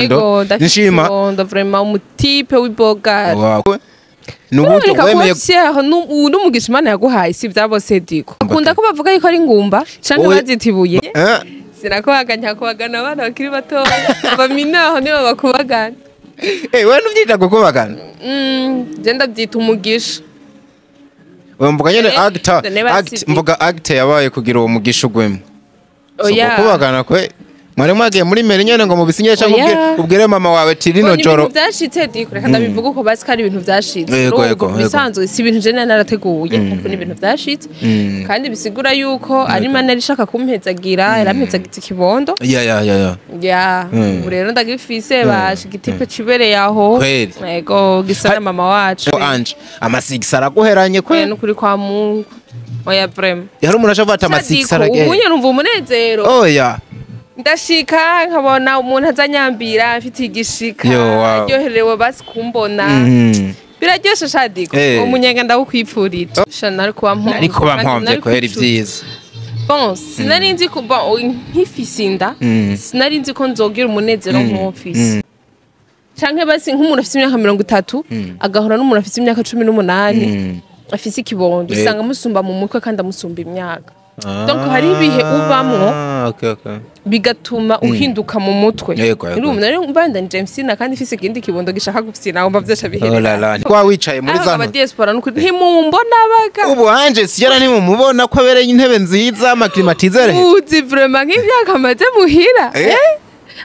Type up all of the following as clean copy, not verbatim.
Ego, Nshima. Ndafite vraiment umutipe w'iboga. Wow. Nubuto wemeye n'umugisha Imana yaguhaye si vya bose diko. Akunda ko bavuga yuko ari ngumba canke bazitibuye. Sinakubaganya kubagana abana bakiri bato. Abaminaho nibo bakubagana. Wewe nuvyita gukubagana? Je ndavyita umugisha. Wewe mvuga nyene actor, mvuga actor yabaye kugira uwo mugisha ugwemo. Oya. Gukubagana kwe mwari mwagiye muri meri nyene ngo mubisinye cyangwa ubwire mama wawe ati rino joro. Ibintu vyashitse diko reka ndabivuga uko basi kari ibintu vyashitse. Bisanzwe si ibintu je narateguye kuko ni ibintu vyashitse. Kandi bisigura yuko ari Imana ishaka kumpezagira yarampezagize ikibondo. Ya. Ubu rero ndagifise basha igitipe cibereye aho. Yego gisa na mama wacu. Anje amasigisa araguheranye kwe. Nukuri kwa Mungu. Oya vraiment. Yari umuntu ashaka amasigisa araguheranye. Ubu nyene numva umunezero. Oya. Ndashika nkabona umuntu azanyambira afite igishika aryoherewe basi kumbona biraryoshe shadiko umunyenga ndawukwipfurira sha nari kuba mpomvye nari kuba mpomvye kwera ivyiza. Bon sinari nzi ko nkifise inda sinari nzi ko nzogira umunezero nk'ufise canke basi nk'umuntu afise imyaka 30 agahora n'umuntu afise imyaka 18 afise ikibondo usanga amusumba mu mutwe kandi amusumba imyaka. Donc hari ibihe ubamwo bigatuma uhinduka mu mutwe. Urumva rero mbandanije msina kandi ifise ikindi kibondo gishaka gufyina ngomba vyesha biherera. Kwa wicaye muri zano. Aba diaspora nuko ntimumbona baga. Ubu hanje siyara ntimumubona ko abereye intebe nziza ama climatiseur. Uzi vraiment nk'imyaka maze muhira.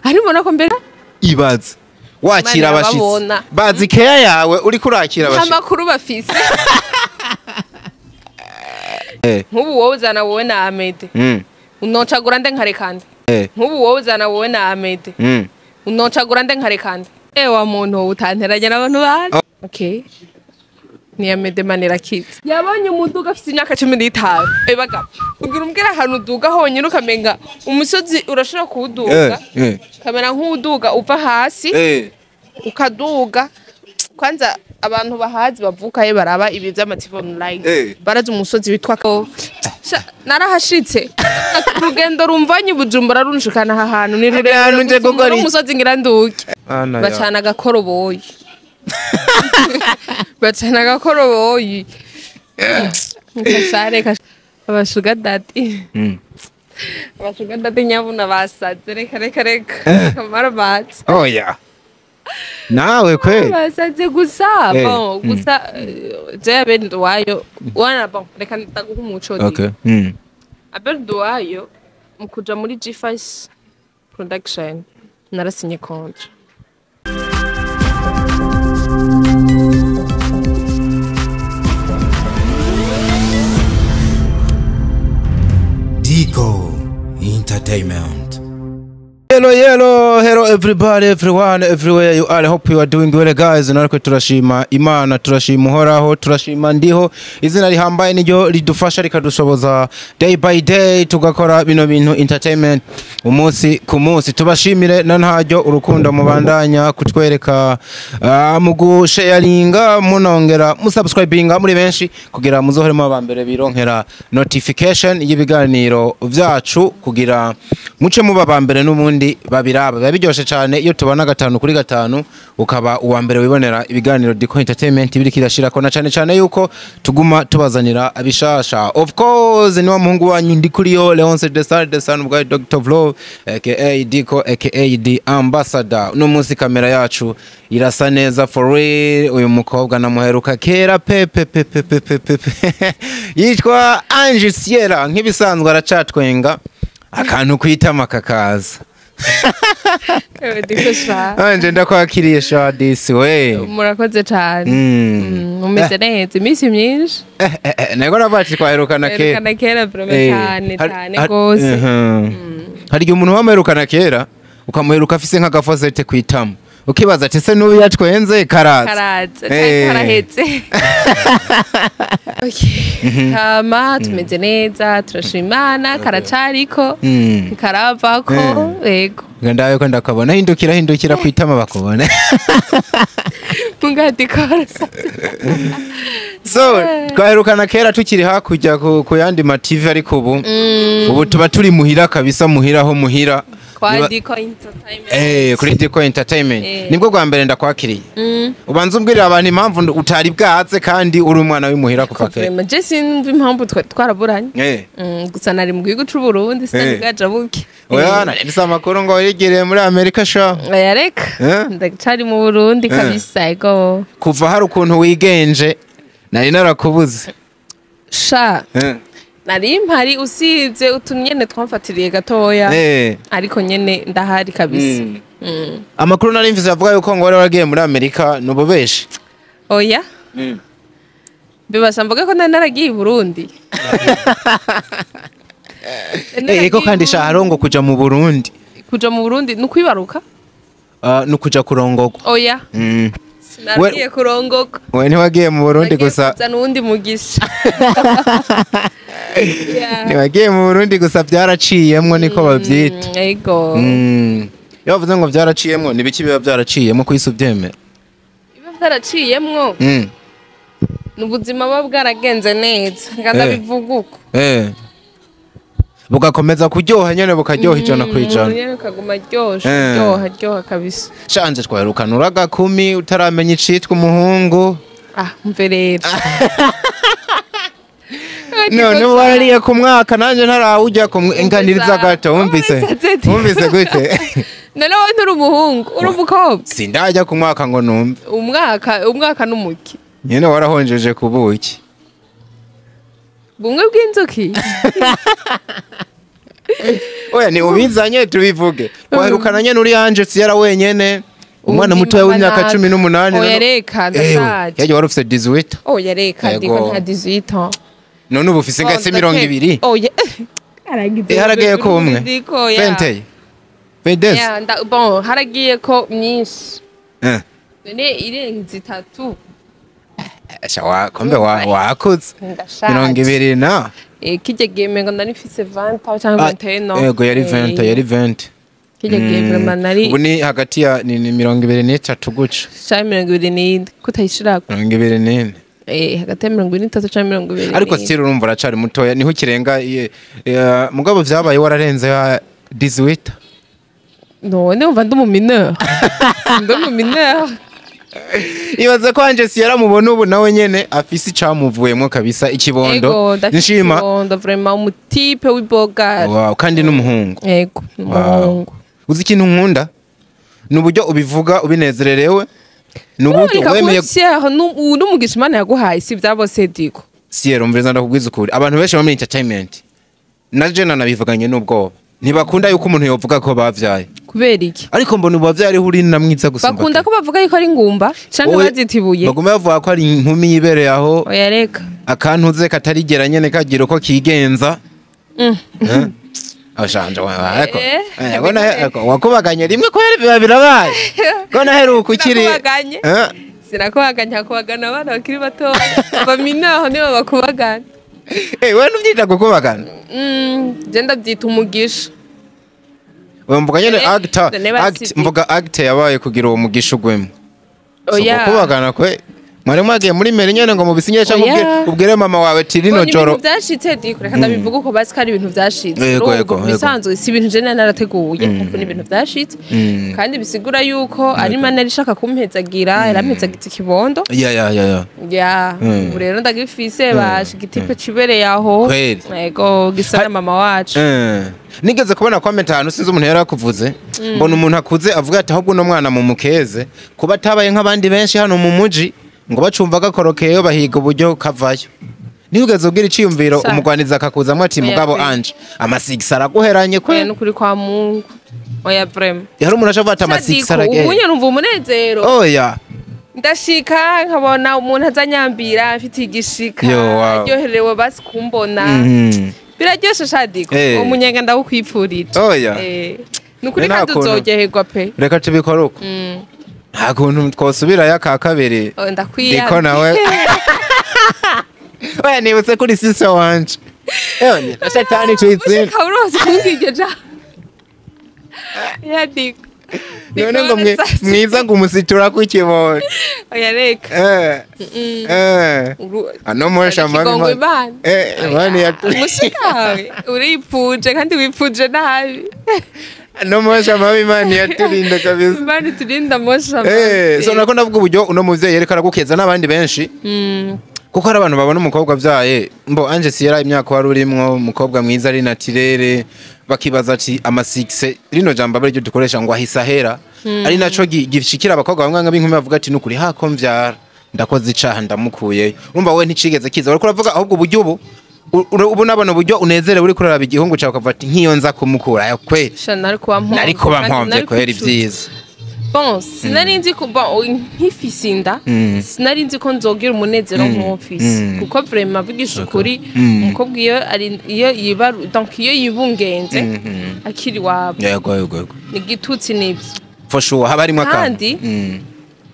Ari mbona ko mbere ibaze wakira abashitsi. Bazi care yawe uri kurakira abashitsi. Amakuru bafise. Nkubu wowe uzana wowe na Amede. Unocagura nde nkarekande. Nkubu wowe uzana wowe na Amede. Unocagura nde nkarekande. Wa muntu utanteranya n'abantu bandi. Okay. Ni Amede manera kids. Yabonye umuduga afite imyaka 15. Baga. Ugira umbwira ahantu uduga honyine ukamenga umusozi urashobora kuwuduga. Kamera nk'uduga uva hasi. Ukaduga. Kwanza abantu bahazi bavukaye baraba ibi by'amativo online barazi umusozi witwa narahashitse urugendo rumvanye Bujumbura runshikana aha hantu ni rurerure umusozi ngira nduke bacana agakoroboyi bacana agakoroboyi nkashareka abashuga daddy abashuga daddy nyabuna basaze reka reka reka kamara batse oya nawe kweli basaze gusa bon gusa je Abel Nduwayo wana bon reka ndaguha umuco. Okay. Abel Nduwayo mu kuja muri G5 production narasinye contrat. Dico Entertainment. Hello, hello, hello everybody, everyone, everywhere you are. I hope you are doing well guys. Nariko turashima Imana, turashima Uhoraho, turashima ndiho. Izina rihambaye niryo ridufasha rikadushoboza day by day tugakora bino bintu entertainment umunsi ku munsi. Tubashimire na ntaryo urukundo mubandanya kutwereka mu gusharinga, munongera musubscribinga muri benshi kugira muzohore mu bambere bironkera notification y'ibiganiro vyacu kugira muce muba bambere n'ubundi babiraba. Biba biryoshe cyane iyo tubona 5 kuri 5 ukaba uwa mbere wibonera ibiganiro Dico Entertainment biri kirashirako na cyane cyane yuko tuguma tubazanira abishasha. Of course ni wa muhungu wanyu ndi kuri yo Leonce Desar Desan bwa Dr. Vlo aka Dico aka The Ambassador. No munsi kamera yacu irasa neza for real. Uyu mukobwa namuheruka kera pepe pepe pepe pepe yitwa Ange Sierra nkibisanzwe aracatwenga akantu kwitama kakaza. Anje ndakwakiriye sha disi we. Murakoze cyane. Umeze neza iminsi myinshi. Nego nabati kwaherukana kera. Herukana kera vraiment cyane cyane gose. Hari igihe umuntu wamuherukana kera ukamuheruka afise nk'agafosete kwitama. Ukibaza ati se n'ubu yatwenze karaza. Karaza karahetse. Okay. Hama tumeze neza turashimana karacariko karavako yego. Ndawe ko ndakabona hindukira hindukira kwitama bakubone. Mungati karasa. So twaherukana kera tukiri hakurya ku yandi ma TV ariko ubu ubu tuba turi muhira kabisa muhira ho muhira. Kwa Diko Entertainment. Kuri Diko Entertainment. Nibwo bwa mbere ndakwakiriye. Ubanza umbwirira abantu impamvu utari bwatse kandi uri umwana w'imuhira kuva kera. Je sinumva impamvu twaraburanye. Gusa nari mu gihugu c'u Burundi sinari bwajabuke. Oya, nari amakuru ngo wigiriye muri Amerika sha. Oya reka. Ndacari mu Burundi kabisa ego. Kuva hari ukuntu wigenje nari narakubuze. Sha. Nari mpari usivye utunyene twamfatiriye gatoya. Ariko nyene ndahari kabisa. Amakuru nari mvise avuga yuko ngo wari waragiye muri Amerika nububeshe. Oya. Bibasha mvuga ko nari naragiye i Burundi. Ego kandi sha harongo kuja mu Burundi. Kuja mu Burundi nukwibaruka? Nukuja kurongogwa. Oya. Naragiye kurongogwa. We ntiwagiye mu Burundi gusa. Nagiye nundi mugisha. Ntiwagiye mu Burundi gusa byaraciyemwo niko bavyita. Ego. Iyo bavuze ngo byaraciyemwo ni biki biba byaraciyemwo kwisi uvyemera? Biba byaraciyemwo. N'ubuzima buba bwaragenze neza. Reka ndabivuga uko. Bugakomeza kuryoha nyene bukaryoha 100%. Nyene kaguma ryoshe, ryoha ryoha kabisa. Shanje twaherukana uragakumi utaramenya icitwa umuhungu. Mve rero. None warariye ku mwaka nanje ntarawujya kumwenganiriza gato wumvise. Wumvise gute? None wowe nturi umuhungu, uri umukobwa. Sindajya ku mwaka ngo numve. Umwaka n'umuki. Nyene warahonjeje ku buki. Bumwe bw'inzuki. Oya ni ubizanye tubivuge. Waherukana nyene uri Ange Sierra wenyene. Umwana muto w'imyaka 18. Oya reka ndashaje. Yaje wari ufise 18. Oya reka ndiko nta 18 ans. None ubu ufise ngase 20. Oya. Haragiye. Haragiye ko umwe. 20. 20. Yeah, bon, haragiye ko myinshi. None irenze 3. Shawa kombe wakuze. 20 na. Kijye gihe mengo nari mfise 20 cyangwa 21. Yego yari 20, yari 20. Kijye gihe vraiment nari. Ubu ni hagati ya ni 23 guca. Cyangwa 24 kutayishirako. 24. Hagati ya 23 cyangwa 20. Ariko still urumva uracari mutoya niho kirenga mugabo vyabaye wararenze ya 18. None umva ndi mu mineur. Ndi mu mineur. Ibaze ko Ange Sierra mubona ubu nawe nyene afise icamuvuyemo kabisa ikibondo. Nshima. Ikibondo vraiment umutipe w'iboga. Wow, kandi n'umuhungu. Yego, n'umuhungu. Uzi ikintu nkunda? Nuburyo ubivuga ubinezererewe. Nuburyo wemeye n'umugisha Imana yaguhaye si byabose Diko. Sierra umviriza ndakubwiza ukuri. Abantu benshi bo muri entertainment na je nanabivuganye n'ubwoba. Ntibakunda yuko umuntu yovuga ko bavyaye. Kubera iki? Ariko mbona ubu bavyaye uri na mwiza gusumba. Bakunda ko bavuga yuko ari ngumba canke bazitibuye. Baguma bavuga ko ari inkumi yibereye aho. Oya reka. Akantuze katarigera nyene kagira uko kigenza. Ashanje ariko. Wakubaganye rimwe ko yari biba birabaye. Ko naheruka ukiri. Sinakubaganya kubagana abana bakiri bato. Baminaho nibo bakubagana. Wewe nuvyita gukubagana? Je ndavyita umugisha. Mvuga nyene actor, mvuga actor yabaye kugira uwo mugisha ugwemo. Oya. Gukubagana kwe mwari mwagiye muri meri nyene ngo mubisinye cyangwa ubwire mama wawe ati rino joro. Ibintu vyashitse Diko reka ndabivuga uko basi kari ibintu vyashitse. Bisanzwe si ibintu je narateguye kuko ni ibintu vyashitse. Kandi bisigura yuko ari Imana ishaka kumpezagira yarampezagiza ikibondo. Ya. Ubu rero ndagifise basha igitipe cibereye aho. Yego gisa na mama wacu. Nigeze kubona comment ahantu sinzi umuntu yarakuvuze. Mbona umuntu akuze avuga ati ahubwo no mwana mu mukeze kuba atabaye nk'abandi benshi hano mu muji ngo bacumva gakorokeyo bahiga uburyo kavayo. Nigeze ubwira iciyumviro umugwaniza akakuzamwe ati mugabo Ange amasigisa araguheranye kwe. Nukuri kwa Mungu. Oya vraiment. Hari umuntu acavuga ati amasigisa araguheranye. Ubunye numva umunezero. Oya. Ndashika nkabona umuntu azanyambira afite igishika aryoherewe basi kumbona. Biraryoshe Shadiko. Umunyenga ndawukwipfurije. Oya. Nukuri kandi uzoryoherwa pe. Reka tubikore uko. Nta kuntu twosubira ya ka kabiri. Ndakwiye. Diko nawe. Oya nibutse kuri sisa wanje. Ewe na satani twitsinda. Ushaka kumbwira ja. Ya Diko. None ngo mwiza ngo umusitura ku kibondo. Oya reka. Ano mosha mami. Mani ya umushikawe uripfuje kandi wipfuje nabi. No mosha mabi, Imana yaturinda kabisa. Imana iturinda mosha mabi. So nako ndavuga uburyo uno muvyeyi yariko aragukeza n'abandi benshi, kuko hari abantu babona umukobwa avyaye mbo Ange Sierra, imyaka wari urimwo, umukobwa mwiza ari naturelle, bakibaza ati amasuccès, rino jambo abe ariryo dukoresha, ngo ahise ahera, ari naco gishikira abakobwa bamwe b'inkumi, bavuga ati nukuri hako mvyara ndakoze icaha ndamukuyeyo. Urumva wowe nticigeze kiza, wariko uravuga ahubwo uburyo ubu ubu nabona uburyo unezerewe uriko uraraba igihungu cawe, ukavuga ati nk'iyo nza kumukurayo kweri. Sha, nari kuba mpomvye. Nari kuba Kandi mpomvye nari kweri. kwicuza. Vyiza. Bon, sinari nzi ko, bon, nkifise inda, sinari nzi ko nzogira umunezero nk'uwo mfise, kuko vraiment, vugisha ukuri, umukobwa iyo ari iyo yibaru, donc iyo yibungenze akiri wabo, yego yego yego ni igitutsi nibyo. For sure haba harimwo akantu. Kandi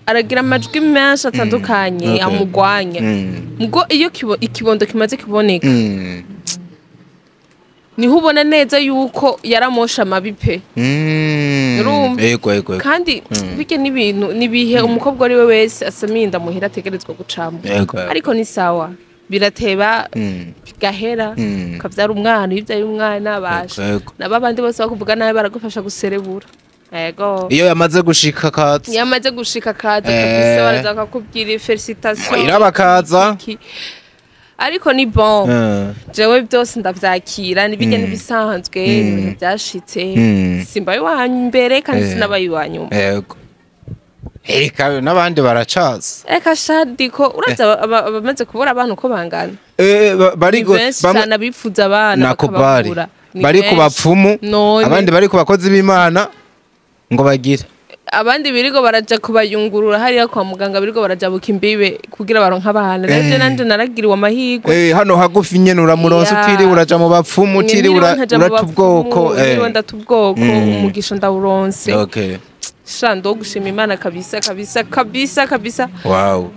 aragira amajwi menshi atandukanye amugwanya. Mugo iyo ikibondo kimaze kuboneka, niho ubona neza yuko yaramosha amabi pe. Urumva? Yego yego yego. Kandi bijya n'ibintu nibihe umukobwa ari we wese asamiye inda muhira ategerezwa gucamo. Yego, yego. Ariko ni sawa, birateba bigahera, ukavyara umwana. Iyo uvyaye umwana, basha, Yego, yego. nabo abandi bose bakuvuga nabi baragufasha guserebura, yego. Iyo yamaze gushika katsa. Iyo amaze gushika kaza kabisa, baraza bakakubwira félicitations. Muhira bakaza. Iki. Ariko ni bon, jewe byose ndavyakira, nibijya n'ibisanzwe, ibintu byashitse. Simbaye uwa mbere kandi sinabaye uwa nyuma. Yego, eka n'abandi baracaza. Eka shadiko uraza abamaze kubura abana uko bangana. Bari Ni benshi cyane abifuza abana na kobari bakababura. Ni bari ku benshi. bapfumu, None. abandi bari ku bakozi b'Imana ngo bagire. Abandi birigo baraja kubayungurura hariya kwa muganga, birigo barajabuka imbibe kugira baronke abana. Rero nanje naragiriwe amahirwe. Hano hagufi nyene uramuronsa. Utiriwe uraja mu bapfumu, utiriwe urata ubwoko. Niriwe ndata ubwoko, umugisha ndawuronse. Sha, ndo gushima Imana kabisa kabisa kabisa kabisa. Wow.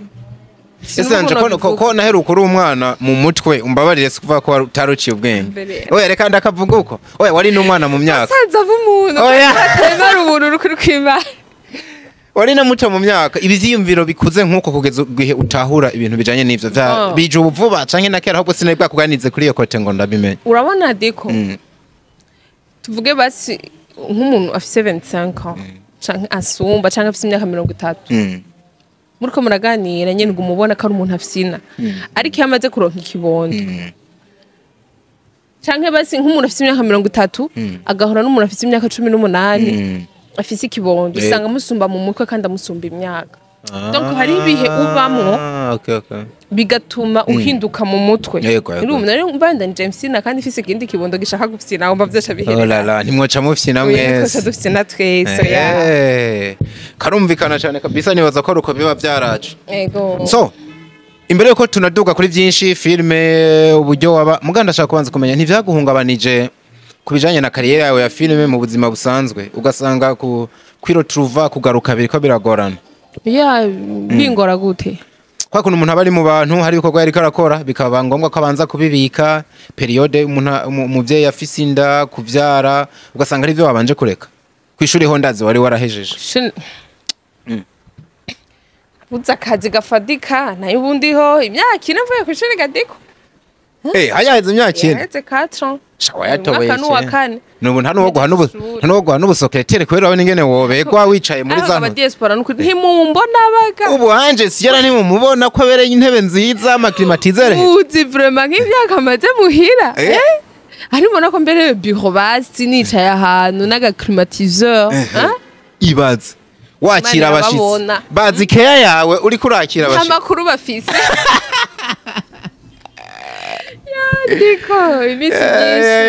Sinumva Ese anje ukuntu ko nabivuga. ko naheruka uri umwana mu mutwe, umbabarire, si kuvuga ko wari utaruciye ubwenge. Mbere. Oya, reka ndakavuga uko. Oya, wari n'umwana mu myaka. Asaza b'umuntu Oya. atemera ubuntu uri kw'Imana. Wari na muto mu myaka, ivyiyumviro bikuze nk'uko kugeza igihe utahura ibintu bijanye n'ivyo vya Oh. bije ubu vuba canke na kera? Ahubwo sinari bwakuganize kuri iyo côté ngo ndabimenye. Urabona diko, tuvuge basi nk'umuntu afise 25 ans canke asumba, canke afise imyaka 30, muriko muraganira nyene ngo umubona ko ari umuntu afisina, ariko iyo amaze kuronka ikibondo, canke basi nk'umuntu afise imyaka 30 agahura n'umuntu afise imyaka 18 afise ikibondo, usanga amusumba mu mutwe kandi amusumba imyaka. Donc hari ibihe ubamwo Ah, okay. bigatuma uhinduka mu mutwe. Yego, yego. Urumva rero mbandanije mfisina kandi mfise ikindi kibondo gishaka gufisina, wumva vyose Oh biherera. la la, ntimwoca mufyina Oya, twese mwese. dufisina twese ya. Karumvikana cyane kabisa, nibaza ko ari uko biba byaraje. Ego. So imbere yuko tunaduga kuri byinshi, filime, uburyo waba muganda, ashaka kubanza kumenya ntivyaguhungabanije ku bijanye na carrière yawe ya filime mu buzima busanzwe, ugasanga ku kwiretrouva, kugaruka biriko biragorana? Ya, bingora gute? Kwa kuntu umuntu aba ari mu bantu, hari ibikorwa yariko arakora bikaba ngombwa ko abanza kubibika, période umuntu umuvyeyi afise inda, kuvyara, ugasanga ari byo wabanje kureka. Kw'ishuri ho ndazi wari warahejeje. Buze akazi gafadika, nayo ubundi ho imyaka 4 mvuye kw'ishuri gadiko. Hayaheze imyaka 4? Yaheze 4 ans. Sha, wayatoboye. Umwaka n'uwa Kera. kane. Nubu nta nuwo guha n'ubu, Ishuri. nta nuwo guha n'ubusecrétaire kubera urabona ingene wobegwa wicaye muri Ariko za aba diaspora nukuri ntimumbona baga. Ubu Ange Sierra ntimumubona ko abereye intebe nziza, amaclimatiseur. Uzi vraiment nk'imyaka maze muhira? Eh? Arimo ko mbere bureau basi nicaye ahantu n'agaclimatiseur, hein? Ibaze wakira Imana abashitsi irababona. bazi keya yawe, uriko urakira Nta abashitsi. makuru bafise yandiko iminsi myinshi.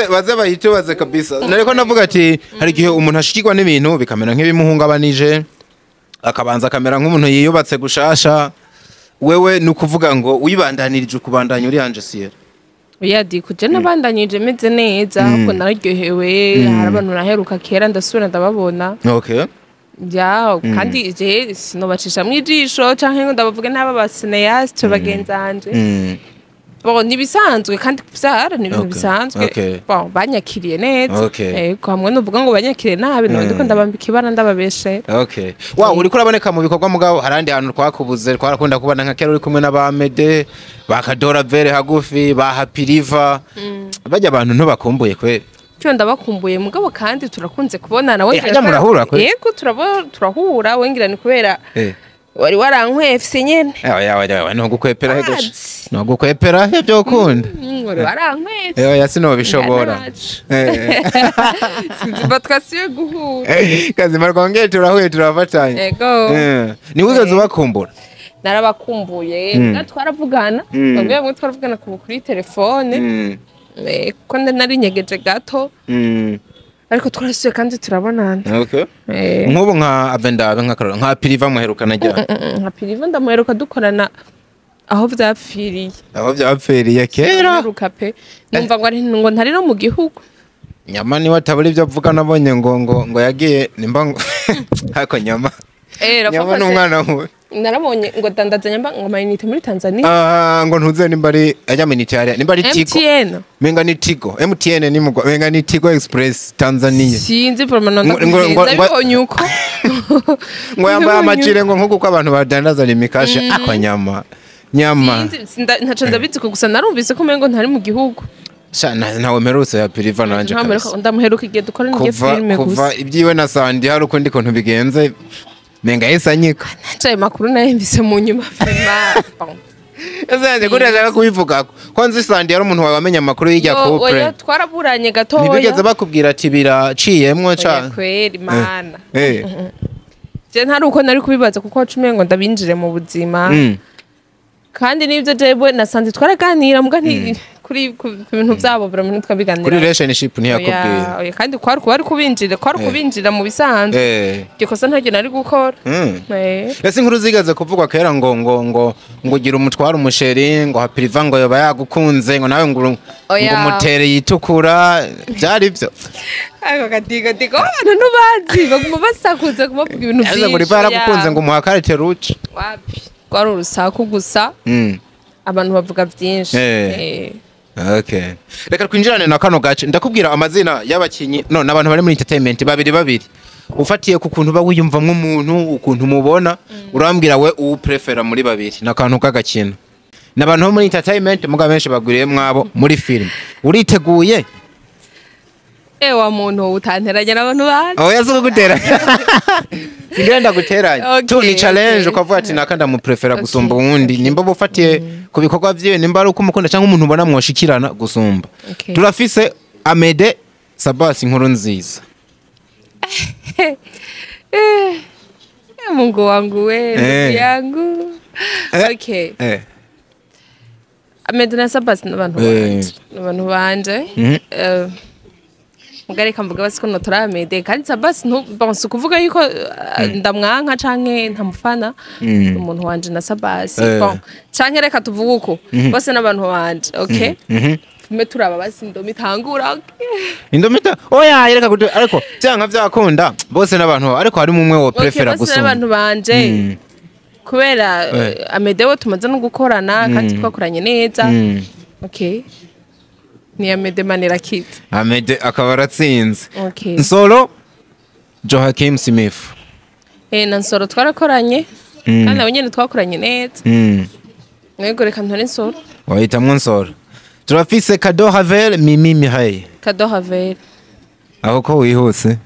Baze bahite kabisa. Nariko navuga ati hari igihe umuntu ashikirwa n'ibintu bikamera nk'ibimuhungabanije, akabanza akamera nk'umuntu yiyubatse gushasha. Wewe ni ukuvuga ngo wibandanirije ukubandanya uri Ange Sierra? Oya diko, je nabandanyije meze neza, ahubwo nararyohewe. Hari abantu naheruka kera, ndasubira ndababona. Ya, kandi je sinobacishamwo ijisho canke ngo ndabavuge n'aba bacinéaste bagenzanje. Bon, nibisanzwe kandi kuvyara ni ibintu bisanzwe. Bon, banyakiriye neza. Yego, hamwe nuvuga ngo banyakiriye nabi none ndiko ndabambika ibara, ndababeshe. Okay. Wow, uriko uraboneka mu bikorwa, mugabo harandi hantu twakubuze. Twarakunda kubona nka kera uri kumwe n'abamede bakadora vere hagufi ba Happy River. Bajya abantu ntubakumbuye kweri? Cyo ndabakumbuye, mugabo kandi turakunze kubonana. Hajya murahura kwe? Yego, turahura, wengira ni kubera wari warankwefse nyene. Oya, oya, oya, ntugukwepera he gosha. Azi. Ntugukwepera he byo ukunda. Wari warankwefse. Oya, sinobishobora. Sinzi ba twasubiye guhura. Kazima rwongeye turahuye, turafatanya. Yego. Ni wigeze ubakumbura? Narabakumbuye. Nga twaravugana, bamwe bamwe twaravugana kuri telefone, kuko nari nyegeje gato, ariko twarasuye kandi turabonana. Nk'ubu nka avendabe, nka nka Piriva muherukana ryari? Nka Piriva ndamuheruka dukorana aho vyapfiriye. Aho byapfiriye kera. Ndamuheruka pe, numva ngo ngo ntari no mu gihugu. Nyama niwe atabura ibyo avuga, nabonye ngo yagiye nimba ngo hako nyama. Nyama ni umwana mubi. Narabonye ngo dandaza nyamba ngo ama unité muri Tanzania. Ah, ngo ntuze nimba ari ajya minite hariya, nimba ari Tigo. MTN. Menga ni Tigo, MTN ni mugwa, menga ni Tigo Express Tanzania. Sinzi vraiment. Ndabibonye uko. Ngo yambaye amacire ngo nkuko uko abantu badandaza imikashe ako nyama nyama. Sinzi, ntaco ndabizi ko, gusa narumvise ko umengo ntari mu gihugu. Sha, ntawe mperutse ya Piriva nanje kabisa. Ndamuheruka igihe dukorana igihe Kuva filime kuva gusa. ibyiwe na Sandi hari ukundi kuntu bigenze, menga yahise anyika. Ntaco, ayo makuru nayumvise mu nyuma vraiment. Bon. Ese kuri ashaka kubivuga ko nzi Sandi yari umuntu wawe wamenye amakuru y'ijya Yo, couple? Oya, twaraburanye gatoya. Ntibigeze bakubwira ati biraciyemwo Oya, ca? Kweri mana, je ntari uko nari kubibaza, kuko waca umengo ndabinjire mu buzima. Kandi n'ibyo jewe nasanze twaraganira muga nti kuri ku bintu byabo vraiment ntitwabiganira. Kuri relationship ntiyakubwiye? Oya, oya, kandi kwari kuba ari kubinjira, kwari kubinjira mu bisanzwe. Iryo kosa ntaryo nari gukora. Ese inkuru zigeze kuvugwa kera ngo ugira umutwaro umu chéri, ngo Hapiriva ngo yoba yagukunze, ngo nawe ngo Oya. ngo umutere yitukura, byari byo? Ako kadigadigo abantu ntubazi, baguma basakuza kubavuga ibintu Ese byinshi. ngo riva yaragukunze, ngo umuha carte rouge? Wapi, rwari urusaku gusa. Abantu bavuga byinshi. Okay. Reka twinjirane na kano gace. Ndakubwira amazina y'abakinyi no n'abantu bari muri entertainment babiri babiri. Ufatiye ku kuntu uba wiyumvamwo umuntu, ukuntu umubona, urambwira we uwu prefera muri babiri. N'akantu k'agakino. N'abantu bo muri entertainment muga benshi bagwiriye mwabo muri film. Uriteguye? Ewa muntu utanteranya n'abantu bandi. Oya, si kuguteranya. Singira ndaguteranya. Okay, Tu ni challenge, ukavuga ati naka ndamuprefera gusumba uwundi. Nimba bufatiye ku bikorwa vyiwe, nimba ari uko umukunda cyangwa umuntu ubona mwoshikirana gusumba. Turafise Amede Sabas inkuru nziza. Mungu wangu we, ndugu yangu. Okay. Amede na Sabas n'abantu banje. N'abantu banje. Mugareka mvuga basi ko notora Amede, kandi Sabas ntu bon, si ukuvuga yuko ndamwanka canke ntamufana, umuntu wanje na Sabas. Bon, canke reka tuvuge uko bose n'abantu banje, okay? Fume turaba basi indome itangura, okay? Indomita oya, reka gute, ariko byanka byakunda bose n'abantu bawe, ariko harimo umwe wo Okay, prefera bose gusumba. n'abantu banje. Kubera Amede we tumaze no gukorana kandi twakoranye neza. Okay, ni Amede Manirakiza. Amede akaba aratsinze. Okay. Nsoro Joachim Smith. Na Nsoro twarakoranye kandi nawe nyene twakoranye neza. Yego, reka ntore Nsoro. Wahitamwo Nsoro. Turafise Kado Havel, Mimi Mihaye. Kado Havel. Aho ko wihuse?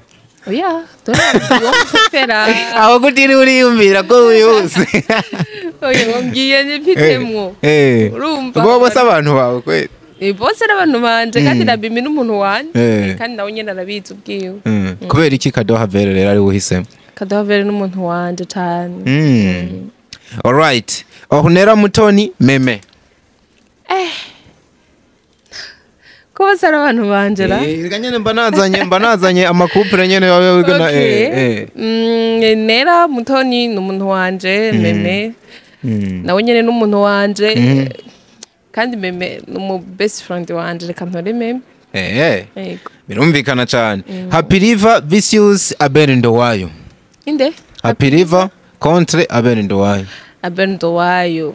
Oya, dore uwo mupfera. Aho kutiri uriyumvira ko wihuse? Oya, wambwiye n'ipitemwo. Urumva? Bo bose abantu bawe kweli? Bose n'abantu banje, kandi na Bimi n'umuntu wanje. Kandi nawe nyene arabizi ubwiwe. Kubera iki Kado Havel rero ari uhisemo? Kado Havel n'umuntu wanje cane. Alright. Ornella Mutoni, Meme. Ko bose ari abantu banje ra. Reka nyene mba nazanye ama couple nyene babe wigana. Okay. Nera Mutoni ni umuntu wanje, Meme nawe nyene n'umuntu wanje, kandi Meme ni umu best friend wanje, reka ntore Meme. Yego. Birumvikana cyane. Happy River Vicious Abel Ndowayo. Inde? Happy River contre Abel Ndowayo. Abel Ndowayo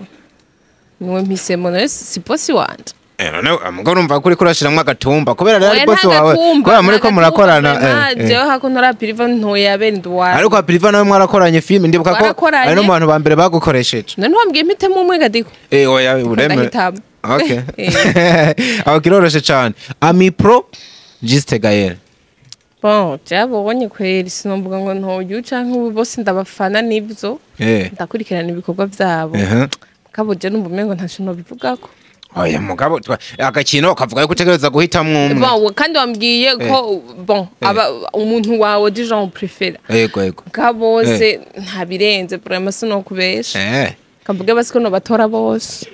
niwe mpisemo, nawe si boss wanje. None amugabo urumva ko uriko urashiramwo agatumba kubera rero ari Oya, boss nta wawe, gatumba, kubera muri nta ko murakorana. gatumba, jewe hako ntora Happy River, ntoye Abel Ndowayo. Ariko Happy River nawe mwarakoranye film, ndibuka ko Twarakoranye. ari no mu bantu ba mbere bagukoresheje. None wambwiye mpitemo umwe gadiko. Oya, ureme. Ndahitamo. Okay. Aho kiroroshe cyane. Ami Pro Juste Gael. Bon, byabonye kweri, sinomvuga ngo ntoyu canke ubu, bose ndabafana nivyo. Ndakurikirana ibikorwa vyabo. Kabuje numva umengo ntaco nobivugako. Oya mugabo, agakino kavuga yuko utegereza guhitamwo umwe. Bon, kandi wambwiye ko bon, aba umuntu wawe du genre préféré. Yego. Ka bose nta birenze vraiment, sinokubesha. Kavuge basi ko nobatora bose.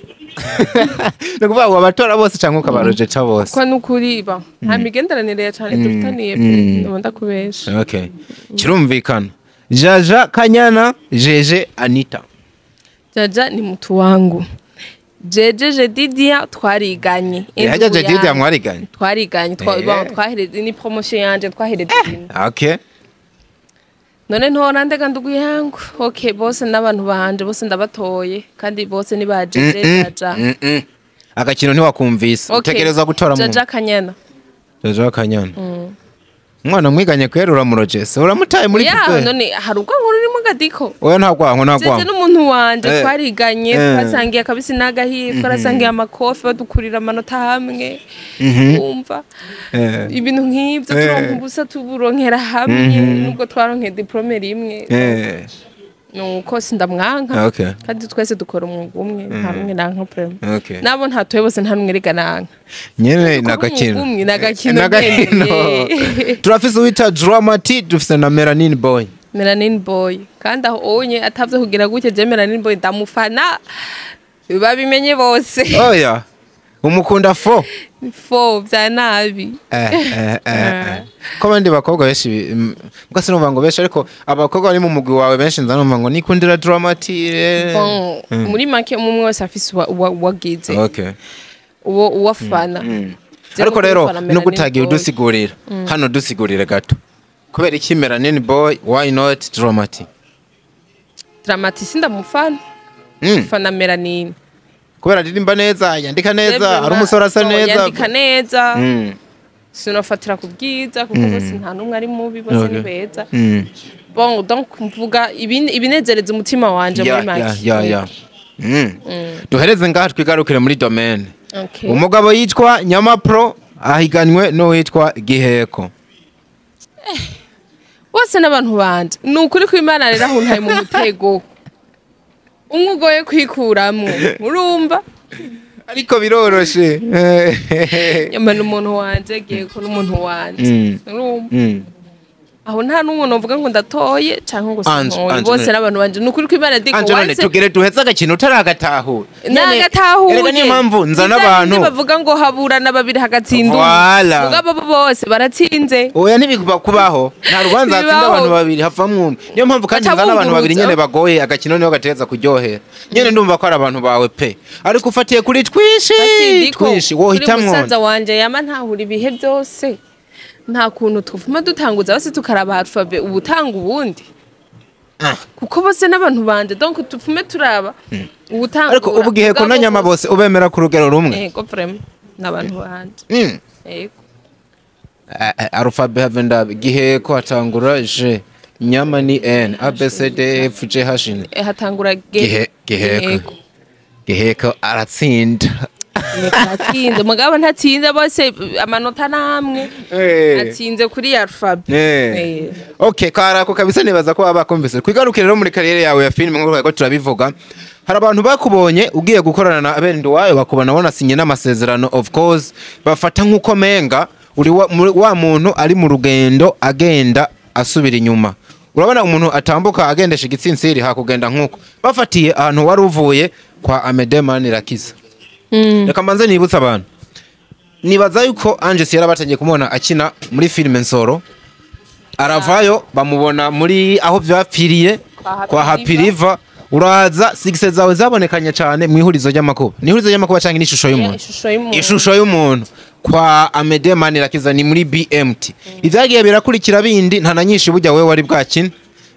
Ni ukuvuga ngo abatora bose cyangwa ukabarojeta bose? Ko nukuri ba nta migenderanire ya cane dufitaniye pe, ndaba ndakubesha. Okay, kirumvikana. Jaja Kanyana, Jeje Anita. Jaja ni mtu wangu. Jeje Jedidia twariganye. Hajya Jedidia mwariganye? Twariganye, bon, twahereze ni promotion yanje, twahereze rimwe. None ntora ndega ndugu yangu? Okay, bose n'abantu banje, bose ndabatoye kandi bose ni ba Jeje, Jaja. Agakino ntiwakumvise. Okay. Utegereza gutora mu Jaja Kanyana. Jaja Kanyana, umwana mwiganye kwera, uramurojese, uramutaye muri Ya. poubelle. None hari ubwo nkuru urimo gadiko? Oya, nta rwango, nta Jeje rwango. n'umuntu wanje, twariganye, twasangiye akabisi n'agahiye, twarasangiye amakofi, badukurira amanota hamwe, wumva ibintu nk'ibyo, turonka ubusa tuburonkera hamwe, nubwo twaronkeye diplôme rimwe. Nuko sindamwanka. Kandi twese dukora umwuga umwe, nta rumwe nanka vraiment. Nabo ntatoye bose, nta numwe rega nanka. Nyene Dukora nagakino. umwuga umwe, nagakino. Nagakino. Nyene. Turafise uwita Dramati, dufise na Melanin Boy. Melanin Boy, kandi aho onye atavye kugira gutya, je Melanin Boy ndamufana, babimenye bose. Oya, umukunda fo? Fo vya nabi. Ko abandi bakobwa benshi mbwa sinumva ngo benshi, ariko abakobwa bari mu mugwi wawe benshi nza numva ngo nikundira Dramati. Bon, muri make umwe wese afise uwagize uwo uwafana. Je Ariko rero nukuri nubwo utagiye Melanin Boy. udusigurira hano, dusigurire gato kubera iki Melanin Boy, why not Dramati? Dramati sindamufana. Fana Melanin. Kubera aririmba neza, yandika neza, ari umusore asa neza? Yandika neza. Sinofatira ku bwiza kuko bose nta n'umwe ari mubi, bose ni beza. Bon, donc mvuga ibinezereza umutima wanje muri make. Ya. Duhereze ngaha, twigarukire muri domaine. Okay. Umugabo yitwa Nyamapro ahiganwe n'uwitwa Giheko. Bose n'abantu banje, ni ukuri kw'Imana. Rero aho ntaye mu mutego umwe ugoye kwikuramwo, urumva? Ariko biroroshe. Nyama n'umuntu wanje, Giheko n'umuntu wanje. Urumva? Aho nta n'umwe novuga ngo ndatoye canke ngo Ange, sintoye. Ange, Bose none. n'abantu banje, ni ukuri kw'Imana diko. Anje none tugere duheze agakino utaragatahura. Nagatahuye. Erega niyo mpamvu nzana abantu. Bavuga ngo haburana babiri hagatsinda umwe. Voilà. Mugabo bo bose baratsinze. Oya, ntibikuba kubaho, nta rubanza hatsinda Bibaho. abantu babiri havamwo umwe. Niyo mpamvu kandi Baca nzana abantu babiri bunguruza. nyene bagoye, agakino niho gategereza kuryohera. Nyene ndumva ko ari abantu bawe pe, ariko ufatiye kuri twinshi Basindiko, twinshi kuri wohitamwo. musaza wanje yama ntahura ibihe byose, nta kuntu twufuma dutanguza bose tukaraba alphabet ubutanga ubundi, kuko bose n'abantu banje, donc tupfume turaba ubutangura. Ariko ubu Giheko na Nyama bose ubemera ku rugero rumwe? Yego, vraiment n'abantu banje. Yego. Alphabet have ndabe. Giheko hatangura G, Nyama ni N, A B C D F G H N. Hatangura G. Giheko. Giheko aratsinda. Atsinze, mugabo ntatsinze bose amanota namwe. Atsinze kuri alphabet. Okay, karako kabisa, nibaza ko baba bakumvise. Kwigarukire rero muri carrière yawe ya filime, nk'uko twari turabivuga, hari abantu bakubonye ugiye gukorana na Abel Nduwayo, bakubona wanasinye n'amasezerano, of course bafata nk'uko menga uri wa muntu ari mu rugendo agenda asubira inyuma. Urabona umuntu atambuka agendesha igitsinsiri hakugenda nk'uko bafatiye ahantu wari uvuye kwa Amede Manirakiza. Reka mbanze nibutse abantu, nibaza yuko Ange Sierra batangiye kumubona akina muri filime Nsoro, aravayo bamubona muri aho byapfiriye Kwa Happy kwa Happy River. Uraza, success zawe zabonekanye cyane mu ihurizo ry'amakuba. Ni ihurizo ry'amakuba cyangwa n'ishusho y'umuntu? Ishusho y'umuntu. Ishusho y'umuntu kwa Amede Manirakiza ni muri BMT. Ibyagiye birakurikira bindi nta na nyinshi bujya wewe wari bwakina,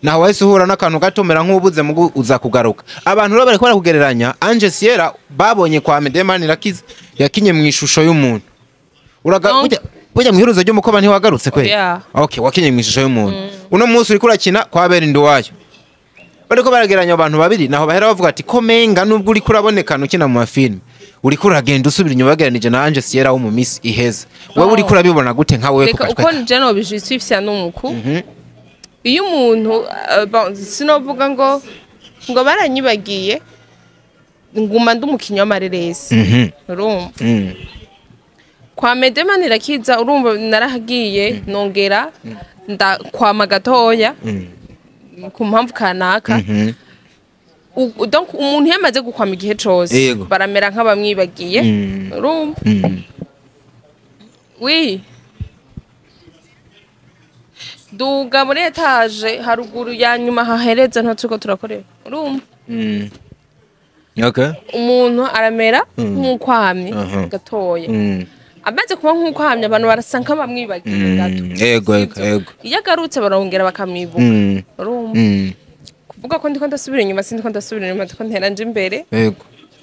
naho wahise uhura n'akantu gato mera nk'ubuze mu uza kugaruka. Abantu rero bariko barakugereranya Ange Sierra babonye kwa Amede Manirakiza yakinye mu ishusho y'umuntu. Uraga bujya mu ihurizo ry'umukoba ntiwagarutse kwe? Yeah. Okay, wakinye mu ishusho y'umuntu. Uno munsi uriko urakina kwa Abel Nduwayo, bariko barageranya abantu babiri, naho bahera bavuga ati ko menga nubwo uriko urabonekana ukina mu mafilme. Uriko uragenda usubira inyuma bageranije na Ange Sierra wo mu misi iheze. Wewe uriko urabibona gute nka wewe? Reka, uko je no bijustifia nuku iyo umuntu bon, sinovuga ngo baranyibagiye, nguma ndi umukinyi w'amareresi, urumva? Kwa Medema nirakiza, urumva, narahagiye nongera ndakwama gatoya ku mpamvu kanaka. Donc umuntu iyo amaze gukwama igihe cose, baramera nk'abamwibagiye, urumva? Oui, duga muri étage haruguru ya nyuma hahereza, nto turiko turakorera, urumva? Okay. Umuntu aramera nk'ukwamye gatoya. Amaze kuba nk'ukwamye, abantu barasa nk'abamwibagiye gato. Ego. Sivyo? Ego. Iyo agarutse barongera bakamwibuka, urumva? Kuvuga ko ndiko ndasubira inyuma, sindiko ndasubira inyuma, ndiko ntera nje imbere,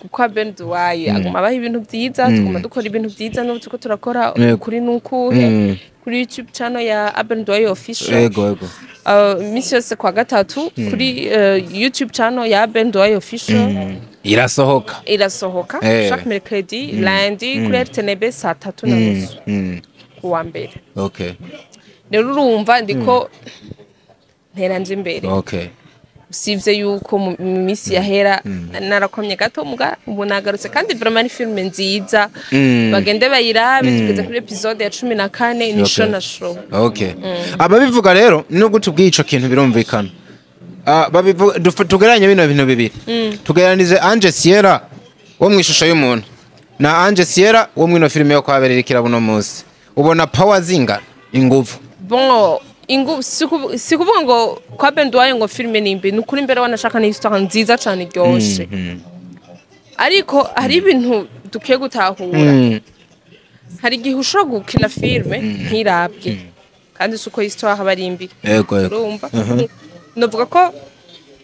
kuko Ben Duwaye aguma abaha ibintu vyiza, tuguma dukora ibintu vyiza. N'ubu turiko turakora kuri nukuhe kuri YouTube channel ya Ben Duwaye Official. Ego ego. Iminsi yose kwa gatatu kuri YouTube channel ya Ben Duwaye Official Irasohoka. Irasohoka chaque mercredi, lundi kuri RTNB saa 3:30, kuwa mbere. Rero urumva ndiko ntera nje imbere, usibye yuko mu minsi yahera narakomye gato, muga ubu nagarutse, kandi vraiment ni filme nziza. Bagende bayirabe, tugeze kuri épisode ya 14, ni show na show. Okay. Ababivuga rero, nubwo tubwiye ico kintu birumvikana. Babivuga tugereranye bino bintu bibiri. Tugereranije Ange Sierra wo mu ishusho y'umuntu na Ange Sierra wo mwino filime yo kwaberera ikirabuno munsi. Ubona power zingana inguvu? Bon, ingu si kuvuga ngo kwa Ben Duwaye ngo filme ni mbi. Ni ukuri, imbere wanashaka ni histoire nziza cyane iryoshe, ariko hari ibintu dukwiye gutahura. Hari igihe ushobora gukina filme ntirabwe, kandi si uko histoire aba ari mbi. Ego ego. Urumva, novuga ko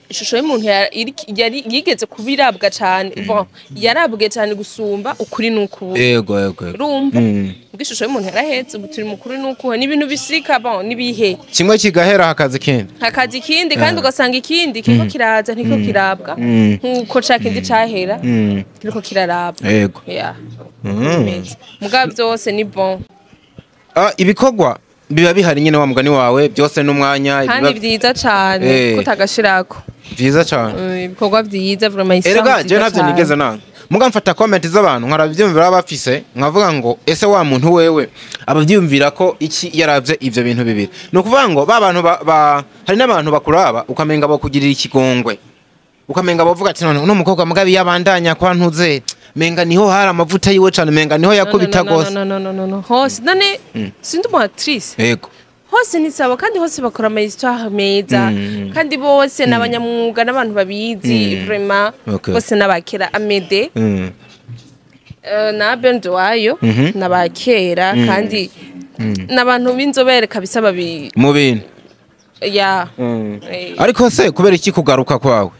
ishusho y'umuntu yari yigeze kuba irabwa cyane, bon, yarabwe cyane gusumba ukuri n'ukubu. Ego ego ego. Urumva, ubwo ishusho y'umuntu yarahetse, ubu turi mukuru n'ukuhe, n'ibintu bisika, bon, n'ibihe. Kimwe kigahera hakaza ikindi. Hakaza ikindi, kandi ugasanga ikindi kiriko kiraza ntiriko kirabwa nk'uko ca kindi cahera kiriko kirarabwa. Yeah. Bimeze. Mugabo byose ni bon. Ibikorwa biba bihari nyine, wa mugani wawe, byose n'umwanya. Kandi vyiza cane kutagashirako. Vyiza cane. Ibikorwa vyiza vraiment, histoire Erega je nziza ntavyo cane. nigeze nanga, muga mfata comment z'abantu nkarabyumvira baba bafise, nkavuga ngo ese wa muntu wewe abavyumvira ko iki yaravye ivyo bintu bibiri? Ni ukuvuga ngo ba bantu hari n'abantu bakuraba ukamenga bakugirira ikigongwe, ukamenga bavuga ati none uno mukobwa mugabi yabandanya kwa ntuze, menga niho hari amavuta yiwe cane, menga niho yakubita No, no, gose. no, no, no, no, no. Hose none sindi umu actrice? Hose ni sawa, kandi hose bakora ama histoire meza, kandi bose ni abanyamwuga n'abantu babizi vraiment. Bose n'abakera, Amede na Ben Duwayo n'abakera, kandi n'abantu b'inzobere kabisa babi Mu bintu. Ya. Ariko se kubera iki kugaruka kwawe,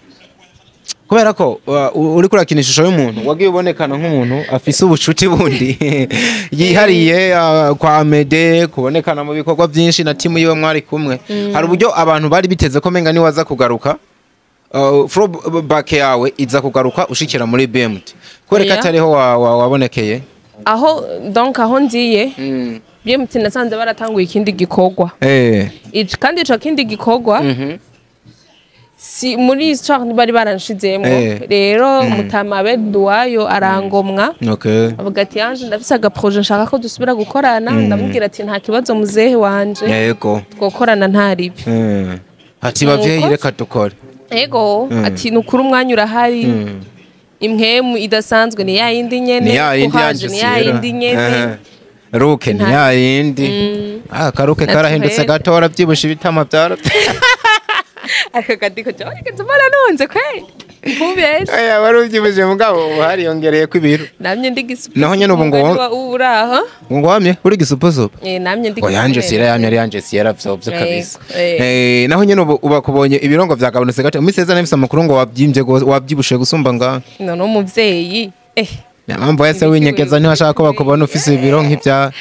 kubera ko uriko urakina ishusho y'umuntu, wagiye ubonekana nk'umuntu afise ubucuti bundi yihariye kwa Amede, kubonekana mu bikorwa byinshi na timu yiwe mwari kumwe, hari uburyo abantu bari biteze ko menga niwaza kugaruka, back yawe iza kugaruka ushikira muri BMT, kubera ko atariho wabonekeye? Aho, donc aho nziye BMT, nasanze baratanguye ikindi gikorwa. Kandi ico kindi gikorwa si muri histoire ntibari baranshizemo. Rero mutama Duwayo arangomwa, avuga ati: "Ange, ndafise aga projet, nshaka ko dusubira gukorana." Ndamubwira ati: "Nta kibazo, muzehe wanje, twokorana nta ribi." Ati bavyeyi, Nuko- reka dukore. Ego, ati nukuri umwanya urahari, impwemu idasanzwe ni ya yindi nyene, Ni ya yindi. kuhaje Yanje ni ya yindi nyene. Ruke ni ya yindi. Karuke karahindutse Naturel. gato, waravyibushe, ibitama byara. Ariko kadiko cyo mbona nonze kweli, ntubeshe. Aya wari uvyibushe, mugabo ubu hariyongereye ko ibiro. Namye ndi gisupu. Naho nyene ubu ngo- Uraho. Ngo wamye uri gisupusupu. Eh, namye ndi. Ngo yanje sira yamye ari yanje sira vyovyo kabisa. Naho nyene ubu ubakubonye ibirongo vyagabanutse gato. Imisi yeza nafise amakuru ngo wabyimbye gose, wabyibushe gusumba nga. None umuvyeyi Niyo mpamvu wese winyegeza, ntibashaka ko bakubona ufise ibiro nk'ibya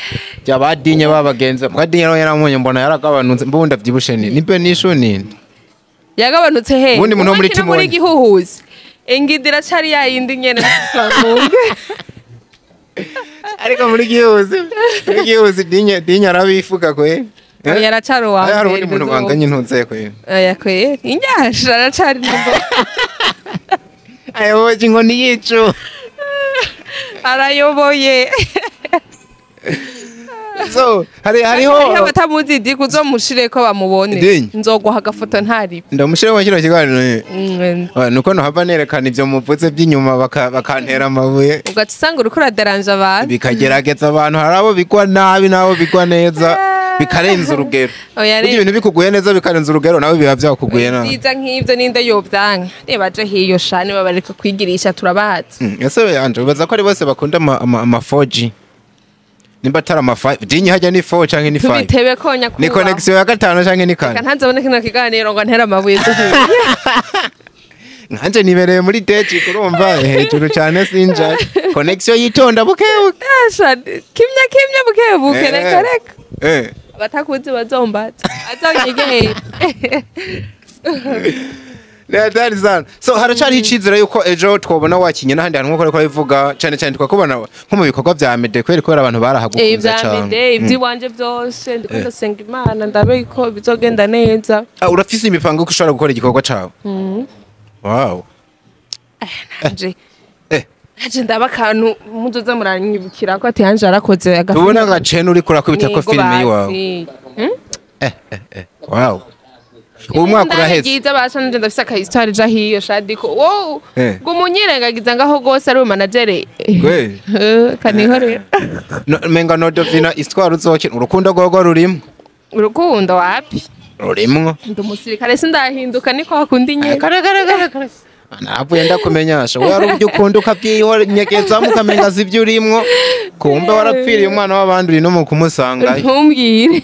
bya badinye babagenzi. Badinye nawe yaramunye mbona yaragabanutse, mbundi avyibushe ni nibe nishu nini. Yagabanutse he? Ubundi muntu wo muri Ubu akina muri Timoni. gihuhuzi, ingidi iracari ya yindi nyene, twavuga. Ariko muri gihuzi Dinye arabifuka kwe. Oya, aracari uwa Aya, hari mbere. uwundi muntu banganye ntuze kwe. Oya kwe, inyasha aracari number. Ayoboje inkoni yicu. Arayoboye. So hariho Hariho abatamuzi Diko, uzomushireko bamubone. Dinye. Nzoguha agafoto ntari. Ndamushire mu kino kiganiro. Nuko nohava nerekana ivyo muvuze by'inyuma, bakantera amabuye. Ugaca usanga uriko uraderanje abantu. Bikagerageza abantu, hari abo bigwa nabi n'abo bigwa neza, bikarenza urugero. Oya, Burya ibintu bikuguye neza bikarenza urugero, nawe biba byakuguye nabi. Vyiza nk'ivyo ninde yovyanka? Reba aje hiyo shani, babareka kwigirisha, turabazi. Ese yanje ubaza ko ari bose bakunda ama 4G, nimba atari ama 5 Dinye hajya ni 4 canke ni 5? Tubitebe ko Ni nyakubahwa. connection ya gatanu canke ni Reka kane? ntanzabone kino kiganiro ngo ntere amabuye duhuye. Nkanje nibereye muri deji, kurumva hejuru cyane, sinja connection yitonda bukebuke. Asha, kimya kimya, buke buke. Reka reka. Abatakuzi bazombaza, azonyegere. Ni hatari sana. So haracariho icizere yuko ejo twobona wakinye n'ahandi hantu, nk'uko ariko bivuga, cyane cyane twakubona nko mu bikorwa vya Mede, kubera abantu barahagukunze Ibya cyane. Mede, iby'iwanje byose, ndiko ndasenga Imana ndabe ko bizogenda neza. Ah, urafise imipango ko ushobora gukora igikorwa cawe? Wow. Nanje nanje ndaba akantu muzoza muranyibukira ko ati Anje yarakoze agafilme. Tubona nka cene uriko urakubita ko Yego, filime yiwawe. basi. Wow, uwo mwaka uraheze. Byiza basha, nanje ndafise aka histoire ja hiyo shadiko wowe ngo umunyirengagiza ngaho gose ari manager. Gwe. Kanihorera. No, menga no dovina histoire uzokina urukundo rwogo rurimo. Urukundo wapi. Rurimwo. Ndi umusirikare, sindahinduka, niko hakunda nyene. Kare kare kare kare, navuye ndakumenyasha we, ari ubyo ukunda ukabyihonyegezamo, ukamenga si ibyo urimwo, kumbe warapfiriye umwana w'abandi, uri no mu kumusangayo. Ntumbwire.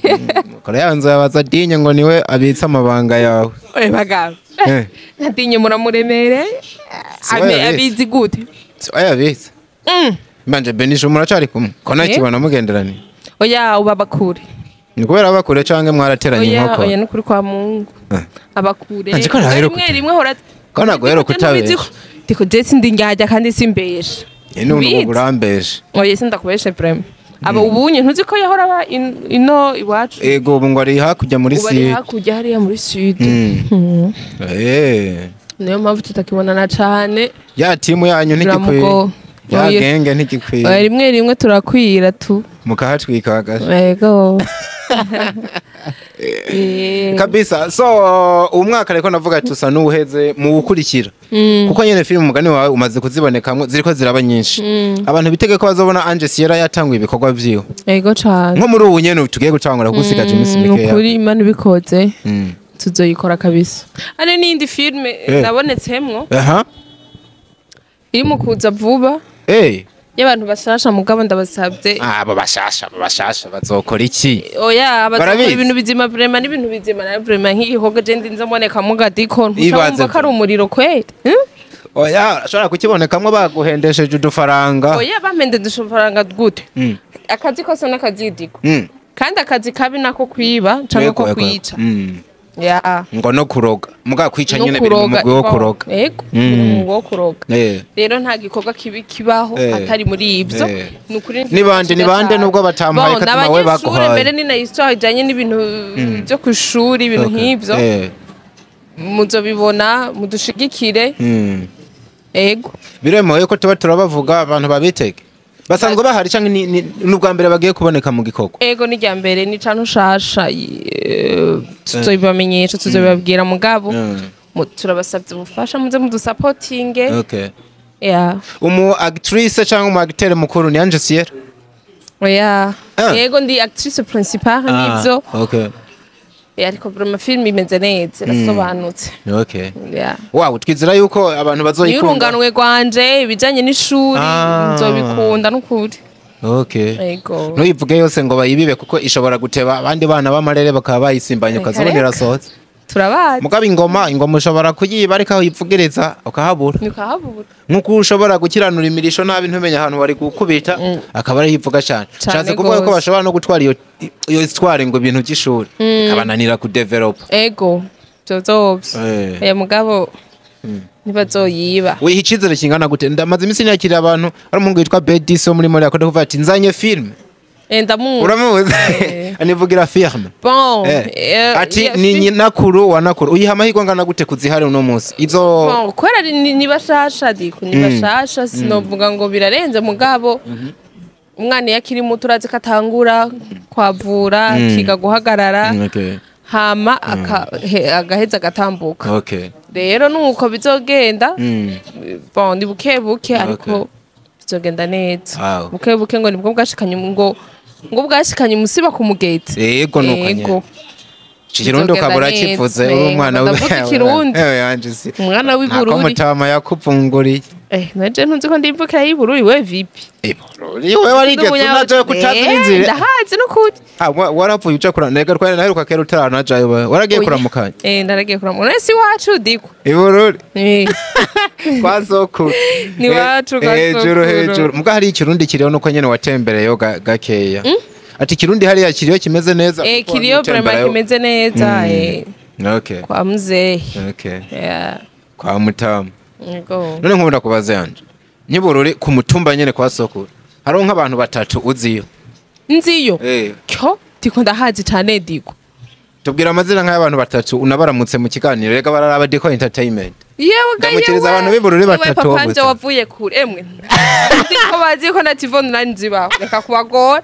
Kore yanzu yabaza Dinye ngo niwe abitse amabanga yawe. Oye bagabo, nkatinye muramuremere. Si we yabitse. Abizi gute? Si we yabitse. Mbanje Benisha muracari kumwe ko ntakibona mugenderaniye? Oya, uba bakure. Ni kubera abakure canke mwarateranye Oya. inkoko? Oya, nukuri kwa Mungu. Abakure. Anje ko ntaheruka Rimwe rimwe hora. Ko naguheruka utabesha. Ndiko je sindi ngajya kandi simbesha. None ubu Ubizi? urambesha. Oya, sindakubeshe vraiment. Aba ubunye ntuzi ko yahora aba ino iwacu. Ego, ubu ngo ari hakurya muri Ubu ari si hakurya hariya muri sud. Niyo mpamvu tutakibonana cane. Ya timu yanyu ntigikwiye. Biramugo- Ya Oya. genge ntigikwiye. Oya, rimwe rimwe turakwira tu. Mukahatwika agasha. Yego. Kabisa. So uwo mwaka ariko navuga ati usa n'uwuheze mu gukurikira, kuko nyene filime umugani wawe umaze kuzibonekamwo, ziriko ziraba nyinshi, abantu bitege ko bazobona Ange Sierra yatanguye ibikorwa vyiwe. Yego cane. Nko muri ubu nyene tugiye gutangura, kusigaje iminsi mikeya. Nukuri Imana ibikoze tuzoyikora kabisa. Hari n'iyindi filme nabonetsemwo iri mu kuza vuba y'abantu bashasha, mugabo ndabasabye. Abo bashasha, abo bashasha bazokora iki? Oya, bazakora Barabizi? ibintu bizima vraiment, n'ibintu bizima na vraiment nk'igikorwa je ndinze mboneka gadiko ntuca Ibaze wumva ko ari umuriro kweli? Hmm? Oya, ashobora kukibonekamwo baguhendesheje udufaranga. Oya, bampendesheje udufaranga gute? Akazi kose n'akazidiko. Kandi akazi kabi nako kwiba canke ko kwica. Ya. Ngo no kuroga, muga kwica No nyene biri mu kuroga, mugwi wo kuroga. Yego, biri mu mugwi wo kuroga. Rero nta gikorwa kibi kibaho atari muri ivyo. Ni ukuri. Ni bande, ni bande nubwo batamuhaye Bon, kazima we n'abanyeshure baguhaye? Mbere ni na histoire ijanye n'ibintu byo kw'ishuri, ibintu nk'ivyo. Muzobibona, mudushigikire. Ego. Biremewe ko tuba turabavuga, abantu babitege, basanzwe bahari canke ni ubwa mbere bagiye kuboneka mu gikorwa? Ego, ni rya mbere, ni cantu shasha, tuzobibamenyesha, tuzobibabwira, mugabo turabasavye ubufasha, muze mudusapotinge. Yeah. Umu actrice cyangwa umu acteur mukuru ni Ange Sierra? Oya. Ah. Yego, ndi actrice principale nivyo. Ariko vraiment film imeze neza, irasobanutse. Yeah. Wow, twizera yuko abantu bazoyikunda. Y'urunganwe rwanje, ibijanye n'ishuri. Nzobikunda n'ukuri. Ego. Ntuyivuge yose ngo bayibibe, kuko ishobora guteba abandi bana b'amarere bakaba bayisimbanye, Reka, ukazabona reka. irasohotse. Turabazi. Mugabo ingoma ushobora kuyiba, ariko aho uyivugiriza ukahabura. Ntukahabura. Nk'uko ushobora gukiranura imirisho nabi, ntumenye ahantu bari gukubita, akaba ariyo ivuga cyane. Cane Nshatse kuvuga ko gose. bashobora no gutwara iyo histoire ngo ibintu by'ishuri bikabananira kudevelopa. Ego, vyozovyo. Oya, mugabo Ntibazoyiba. Wiha icizere kingana gute? Ndamaze iminsi nakira abantu, ari umuhungu witwa Bedis wo muri Mali akunda kuvuga ati nzanye film. Ndamuzi. Uramuzi? Anivugira film. Bon, Ati ni nyinakuru wa nakuru. Uyiha amahirwe angana gute kuzihari uno munsi izo? Bon, kubera ni bashasha, diko ni bashasha, sinovuga ngo birarenze, mugabo umwana iyo akiri muto urazi ko atangura kwavura, akiga guhagarara, hama agaheza agatambuka. Rero nuko bizogenda. Bon, ni buke buke, ariko bizogenda neza. Buke buke ngo nibwo bwashikanye, ngo bwashikanye umusiba ku mugezi. Yego, nuko nyene. Yego. Ikirundi ukaba Bizogenda urakivuze neza. uri umwana. Ndavuga ikirundi. Ewe yanje si Umwana w'i ntako Bururi. Mutama yakuvunguriye. Naje ntunzi ko ndimvukira y'i Bururi, we vipi? Ibururi wewe warigeze unajayo kutazi n'inzira? Ndahazi n'ukuri. Ah, warapfuye uja kura nega twari naheruka kera utaranajayo, wewe waragiye kuramukanya? Ndaragiye kuramukanya. None si iwacu, diko? Ibururi kwa sokuru. Ni iwacu kwa Hejuru sokuru. hejuru muga hari ikirundi kiriho, nuko nyene watembereyo gakeya. Ati ikirundi hariya kiriyo kimeze neza kuko Kiriyo vraiment. utemberayo. Kimeze neza. Kwa muzehe. Yeah. Kwa mutamu. Yego. None nkunda kubaza yanje, nyibururi ku mutumba nyene kwa sokuru hariho nk'abantu batatu uziyo? Nziyo. Kyo, diko ndahazi cane, diko. Tubwira amazina nk'ay'abantu batatu unabaramutse mu kiganiro, reka bararaba Diko Entertainment. Yewe ga. Ndamukiriza Yewe. abantu b'i Bururi Yewe, batatu papa bo nje gusa. wavuye kure, emwe. Nzi ko bazi ko na TV online zibaho. Reka kubagora.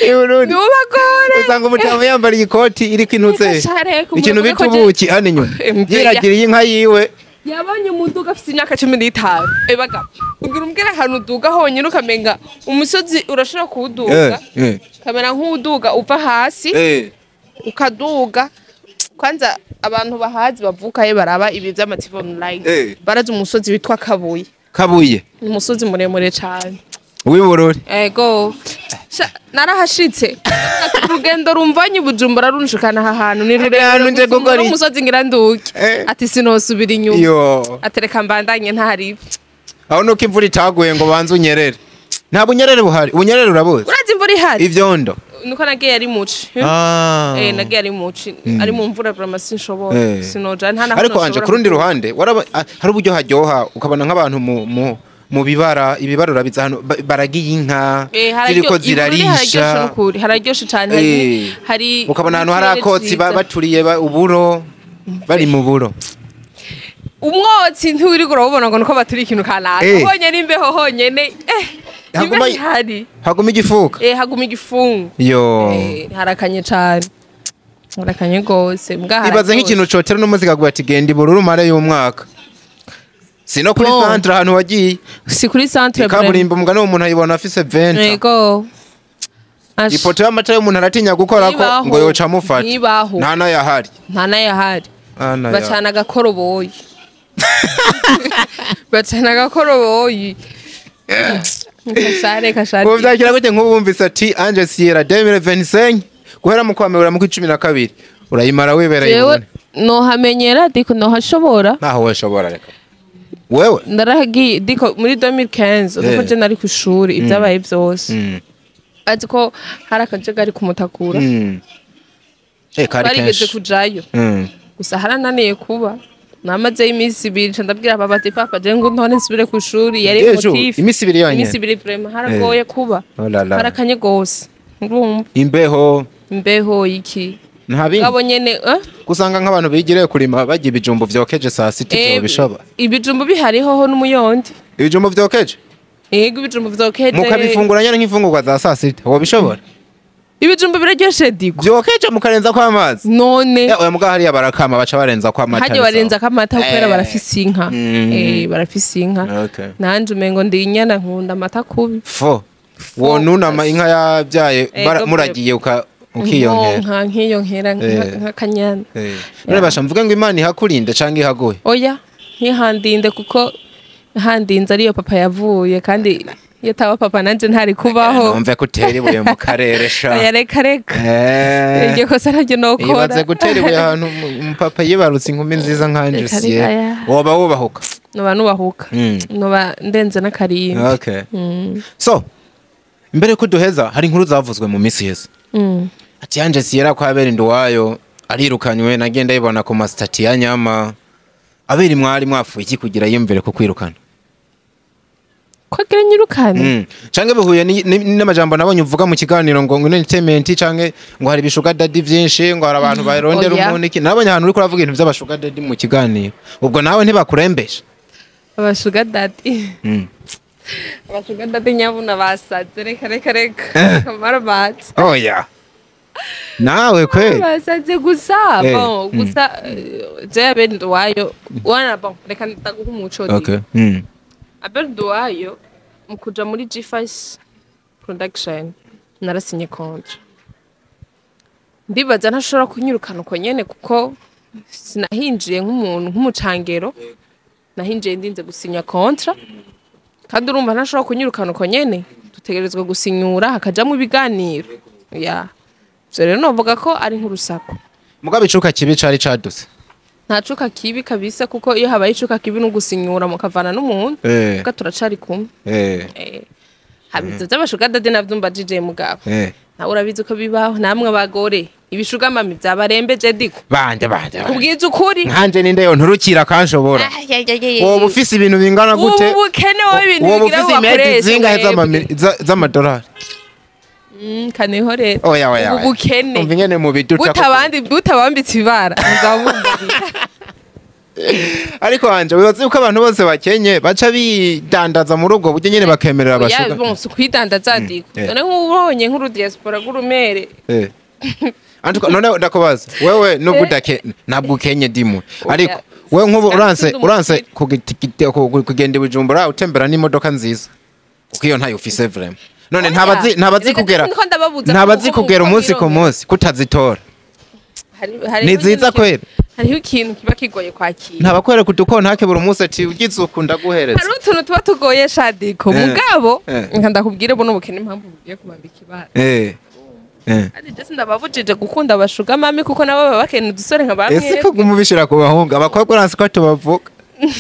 Ibururi Ntubagore. usanga umutamu yambara ikoti iriko intutse Reka sha, reka, ikintu umuntu bita uvuge ko ubuki hano inyuma, Mbe, yiragiriye inka yiwe. Yabonye umuduga afite imyaka 15. Ebaga ugira umbwira ahantu uduga honyine ukamenga umusozi urashobora kuwuduga, kamera nk'uduga uva hasi, ukaduga. Kwanza abantu bahazi bavukayo baraba ibi vy'ama TV online, barazi umusozi witwa Kabuye. Kabuye. Ni umusozi muremure cane. W'ibururi. Ego. Sha, narahashitse. Urugendo rumvanye i Bujumbura runshikana aha hantu ni Ahantu rurerure nje gusumba gukora iki? n'umusozi ngira nduke. Ati sinosubira inyuma. Yo. Atereka mbandanye ntaribi. Aho nuko imvura itaguye ngo banze unyerere, nta bunyerere buhari. Ubunyerere urabuzi? Urazi imvura ihari? Ivyondo. Nuko nagiye ari muci. Nagiye ari muci. Ari mu mvura vraiment sinshobora. Sinoja nta naho Ariko wanje noshobora. ku rundi ruhande waraba hari uburyo haryoha, ukabona nk'abantu mu bibara, ibibara urabiza hano, baragiye inka ziriko Ibururi hararyoshe. zirarisha. Nukuri hararyoshe cane, hari hari Ukabona ahantu hari ikirere akotsi ciza. baturiye uburo, bari mu buro. Umwotsi ntiwirirwa urawubona ngo nuko baturi ikintu kanaka. Ubonye n'imbeho honyene, imbeho ihari. Haguma igifuka. Haguma igifungu. Yo. Harakanye cane, harakanye gose mbwa Ibaze hararyoshe. nk'ikintu cotera n'umuziga kaguha ati genda ibururu umare y'umwaka, si no kuri Bon. centre ahantu wagiye. Si kuri centre. Ikaburimbo umugani w'umuntu ayibona afise 20. Yego. Ipoto y'amatara y'umuntu aratinya gukorako Ntibaho. ngo yoca amufata. Ntibaho. Nta n'ayahari. Nta n'ayahari. Ah, naya. Bacana agakoroboyi, bacana agakoroboyi. Kashare kashare. Ubu vyakira gute nk'ubu wumvise ati Ange Sierra 2025 guhera mu kwa mbere mu 12 urayimara wibereye Jewe i Burundi? Nohamenyera diko, nohashobora. Ntaho washobora, reka wewe. Ndaragiye diko muri 2015, nuko je nari ku ishuri, ibyabaye byose, azi ko hari akajagari kumutakura. Kari Barigeze kenshi. kujayo. Gusa harananiye kuba namazeyo iminsi 2, nca ndabwira papa ati papa, je ngo ntone nsubire ku ishuri yari Ejo, motif. iminsi 2 yonyene? Iminsi 2 vraiment, haragoye kuba. Oh la la. Harakanye gose, urumva. Imbeho. Imbeho iki. Nta bindi. Ngabo nyene, eh? Gusanga nk'abantu bigiriye kurima barya ibijumbu vyokeje saa sita, ivyo bishobora? Ibijumbu bihariho n'umuyondi. Ibijumbu vyokeje? Yego, ibijumbu vyokeje. Mukabifungura nyene nk'imfungurwa za saa sita, wobishobora? Ibijumbu biraryoshe diko. Vyokeje mukarenzako amazi? None. Oya, muga hariya barakama, baca barenzako amata. Hajya Ni sawa. barenza ko amata kubera barafise inka. Barafise inka. Nanje umengo ndi inyana, nkunda amata kubi. Fo wonunama inka yabyaye muragiye ukiyongera. Nka nkiyonkera nk'akanyana. None basha mvuge ngo Imana ihakurinde canke ihaguhe? Oya, ntihandinde, kuko handinze ariyo papa yavuye, kandi iyo ataba papa nanje ntari kubaho. Numve ko utera ibuye mu karere sha. Oya, reka reka. Iryo kosa naryo nokora. Ibaze gutera ibuye ahantu umupapa yibarutse inkumi nziza nkanje. Reka, Siye reka, ya. woba wubahuka. Noba nubahuka. Noba ndenze n'akarimbi. Okay. So mbere ko duheza, hari inkuru zavuzwe mu minsi iheze ati Ange Sierra kwa Beri Nduwayo arirukanywe, nagenda yibona ku ma status ya nyama. Aberi mwari mwafuye iki kugira yiyumvire ko kwirukana? Ko agira nyirukane. Canke bihuye n'amajambo nabonye uvuga mu kiganiro ngo ngo entertainment, canke ngo hari ibisugar daddy vyinshi, ngo hari abantu barondera Oya. umuntu iki. Nabonye ahantu uriko uravuga ibintu vy'abasugar daddy mu kiganiro, ubwo nawe ntibakurembesha? Abasugar daddy, abasugar daddy nyabuna basaze. Reka, reka, reka, kamara batse. Oya, nawe kweli. Basaze gusa. Bon, gusa je Abel Nduwayo wana, bon, reka ndaguha umuco. Okay. Abel Nduwayo, mu kuja muri G5 Production narasinye contrat. Ndibaza ntashobora kunyirukana uko nyene, kuko sinahinjiye nk'umuntu nk'umucangero, nahinjiye ndinze gusinya contrat. Kandi urumva ntashobora kunyirukana uko nyene, dutegerezwa gusinyura hakajamwo ibiganiro. Ya, ivyo rero novuga ko ari nk'urusaku. Mugabo icuka kibi cari cadutse. Nta cuka kibi kabisa, kuko iyo habaye icuka kibi n'ugusinyura mukavana n'umuntu. Kuko turacari kumwe. Haba ivyo vy'abasugar daddy navyo mbajije, mugabo nawe urabizi ko bibaho. Namwe abagore, ibisugar mummy vyabarembeje, diko. Bande, bande, bande. Kubwiza ukuri. Nkanje ninde yo nturukira kanshobora? Woba ufise ibintu bingana gute? Ubu bukene wowe, ibintu Woba bigira ufise imedi bakoresha zingahe mwebwe. z'amadolari? Kanihore. Oya, oya, Ubu oya. bukene. Umva ingene mu biduta. Butabandi butabambitse ibara muzabumvira. Ariko wanje, wibaza yuko abantu bose bakenye baca bidandaza muri ubwo buryo nyene, bakemerera Oya, abasugar? Bon, si ukwidandaza, diko. None nk'ubonye nk'urudiaspora rw'urumere. Antuka none ndakubaza wewe, nubwo udake, ntabwo ukenye dimu, ariko wewe nk'ubu uranse Sinzi. uranse Umupira. kugenda i Bujumbura utembera n'imodoka nziza, kuko iyo ntayo ufise vraiment. None Oya. ntabazi Erega kugera siniko ndababuza ntabazi kuko kugera kuko umunsi ku birongera. munsi kutazitora. Hariho Ni nziza ikintu kweli. Hariho ikintu kiba kigoye kwakira. Ntabakwereka udukontake buri munsi ati ugize uku ndaguhereza? Hariho utuntu tuba tugoye shadiko, mugabo nka ndakubwire, buno bukene impamvu bugiye kubambika ibara. Kandi je sindababujije gukunda abasugar mummy, kuko nabo baba bakeneye udusore nka bamwe. Ese ko guma ubishira ku bahungu, abakobwa uransi ko tubavuga?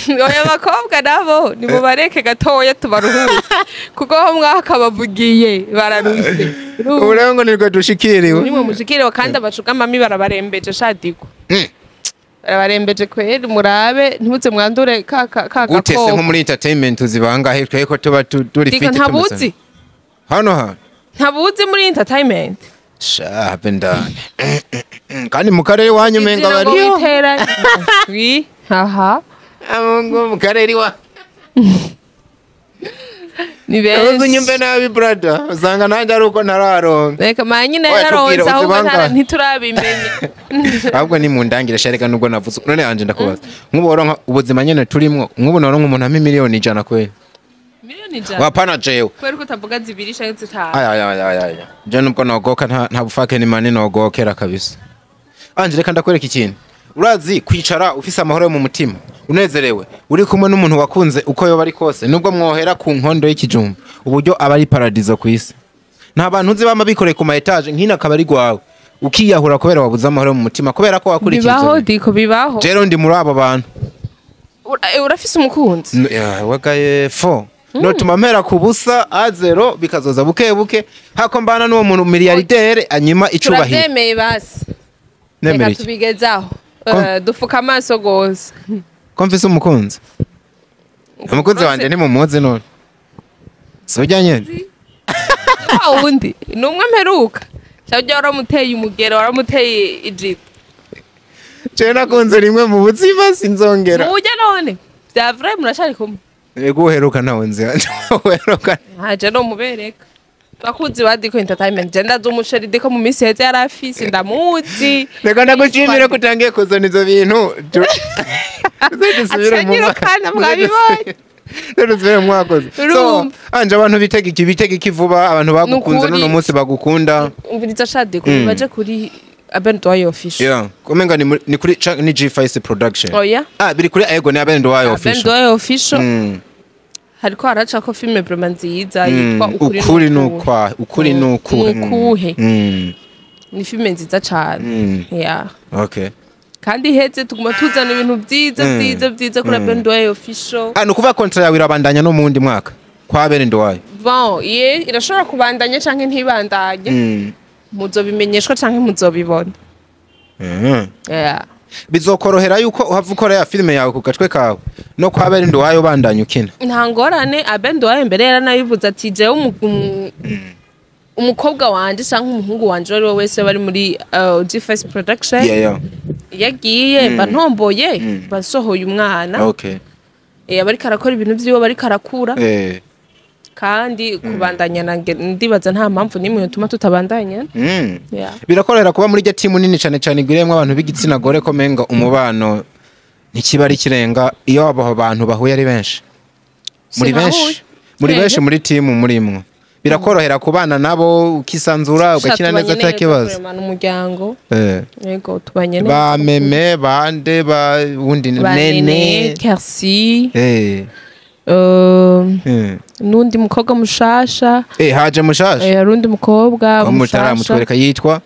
Oya, abakobwa nabo nimubareke gatoya tubaruhure, kuko aho mwakabavugiye bararushe. Ubu rero ngo nirwe dushikiriwe. Nimwe mushikiriwe, kandi abasugar mummy barabarembeje shadiko. Barabarembeje kweri. Murabe ntimuze mwandure ka ka ka Gute se? gakoko. Nko muri entertainment uzibangahe twe ko tuba turi Diko fit? ntabuzi. Hano hano. Ntabuzi muri entertainment. Shabe ndani kandi mu karere iwanyu umenga Izina ngo bariyo. witera wi haha. Ngo mu karere iwa Ni uzi unyumve benshi. Nabi brother, usanga nanjye ari uko ntararonka. Reka manyine. Oya, tubwire, Yaronse ahubwo uzibangahe? Ntiturabimenye. Ahubwo ni mu ndangire shareka nubwo navuze. None yanje ndakubaza, nk'ubu woronka ubuzima nyene turimwo, nk'ubu noronka umuntu ampa 100 000 000 kweli? 100 000 000? Wapana jewe. Kubera ko utavuga zibiri canke zitanu. Aya, aya, aya, aya, aya, je nubwo nogoka nta bufake ni mani nogokera kabisa. Anje, reka ndakwereka ikintu. Urazi kwicara ufise amahoro yo mu mutima, unezerewe, uri kumwe n'umuntu wakunze, uko yoba ari kose, nubwo mwohera ku nkondo y'ikijumba, uburyo aba ari paradizo ku isi. Nta bantu uzi bama bikoreye ku ma étage nk'ino akaba ari gwawe, ukiyahura kubera wabuze amahoro yo mu mutima, kubera ko wakurikiye Bibaho. ivyo bintu. Diko, bibaho. Rero ndi muri abo bantu. Urafise umukunzi? Ya, wagaye fo notuma mpera ku busa à zéro, bikazoza buke buke, hako mbana n'uwo muntu milliardaire anyima icubahiro. Turavyemeye basi. Nemera Reka iki? tubigezaho. Dufuka amaso gose. Ko mfise umukunzi? Umukunzi wanje ntimumuzi none? Si urya nyene. Wa wundi ni umwe mperuka, cyangwa waramuteye umugero, waramuteye ijipo? Jewe nakunze rimwe mu buzima, sinzongera. Mujya none vya vrai muracari kumwe? Ego, uheruka ntawe nzi uheruka. Ntaje no mubereka bakunzi ba Diko Entertainment. Je ndazi umuchéri Diko mu minsi heze yari afise, ndamuzi. Reka ndagushimire ko utangiye kuzana ivyo bintu. Tuze dusubire mu Acanyirukana, mwabibonye. Tuze dusubire mu mwakoze. So Urumva. anje, abantu bitega iki vuba, abantu bagukunze Nukuri. n'uno munsi bagukunda? Umviriza sha Diko, baje kuri Abel Nduwayo Official. Yeah, kumenga ni kuri ni G5 Production. Oya. Ah, biri kuri, ego, ni Abel Nduwayo Abel Official. Nduwayo Official. Hariko haracako filime vraiment nziza yitwa Ukuri Ukuri nukwa ukuri nukuhe. Nukuhe. Ni filime nziza cane. Yeah. Okay. Kandi iheze tuguma tuzana ibintu vyiza vyiza vyiza kuri Abel Nduwayo Official. Ah, nukuvuga contrat yawe irabandanya no mu wundi mwaka kwa Abel Nduwayo? Bon, ye irashobora kubandanya canke ntibandanye. Muzobimenyeshwa canke muzobibona. Yeah. Bizokorohera yuko uhava ukora ya filime yawe ku gatwe kawe no kwa Abel Nduwayo bandanya ukina? Nta ngorane. Abel Nduwayo mbere yaranabivuze ati jewe umukobwa wanje canke umuhungu wanje uwo ari we wese bari muri G-Face Production, yagiye mba ntomboye, mba nsohoye umwana. Abariko arakora ibintu vyiwe, bariko arakura. Kandi kubandanya nange ndibaza nta mpamvu n'imwe yotuma tutabandanya. Yeah. Birakorohera kuba muri iryo timu nini cane cane igwiriyemwo abantu b'igitsina gore, ko menga umubano ntikiba ari ikirenga iyo abo bantu bahuye ari benshi? Muri benshi, muri benshi muri timu murimwo, birakorohera kubana nabo ukisanzura, ugakina neza ata kibazo? Umuryango. Yego, tubanye neza. Ba meme bande, ba wundi Ba nene? Nene Kersi. N'undi mukobwa mushasha. Haje mushasha? Hari undi mukobwa Ko mushasha. mutaramutwereka, yitwa?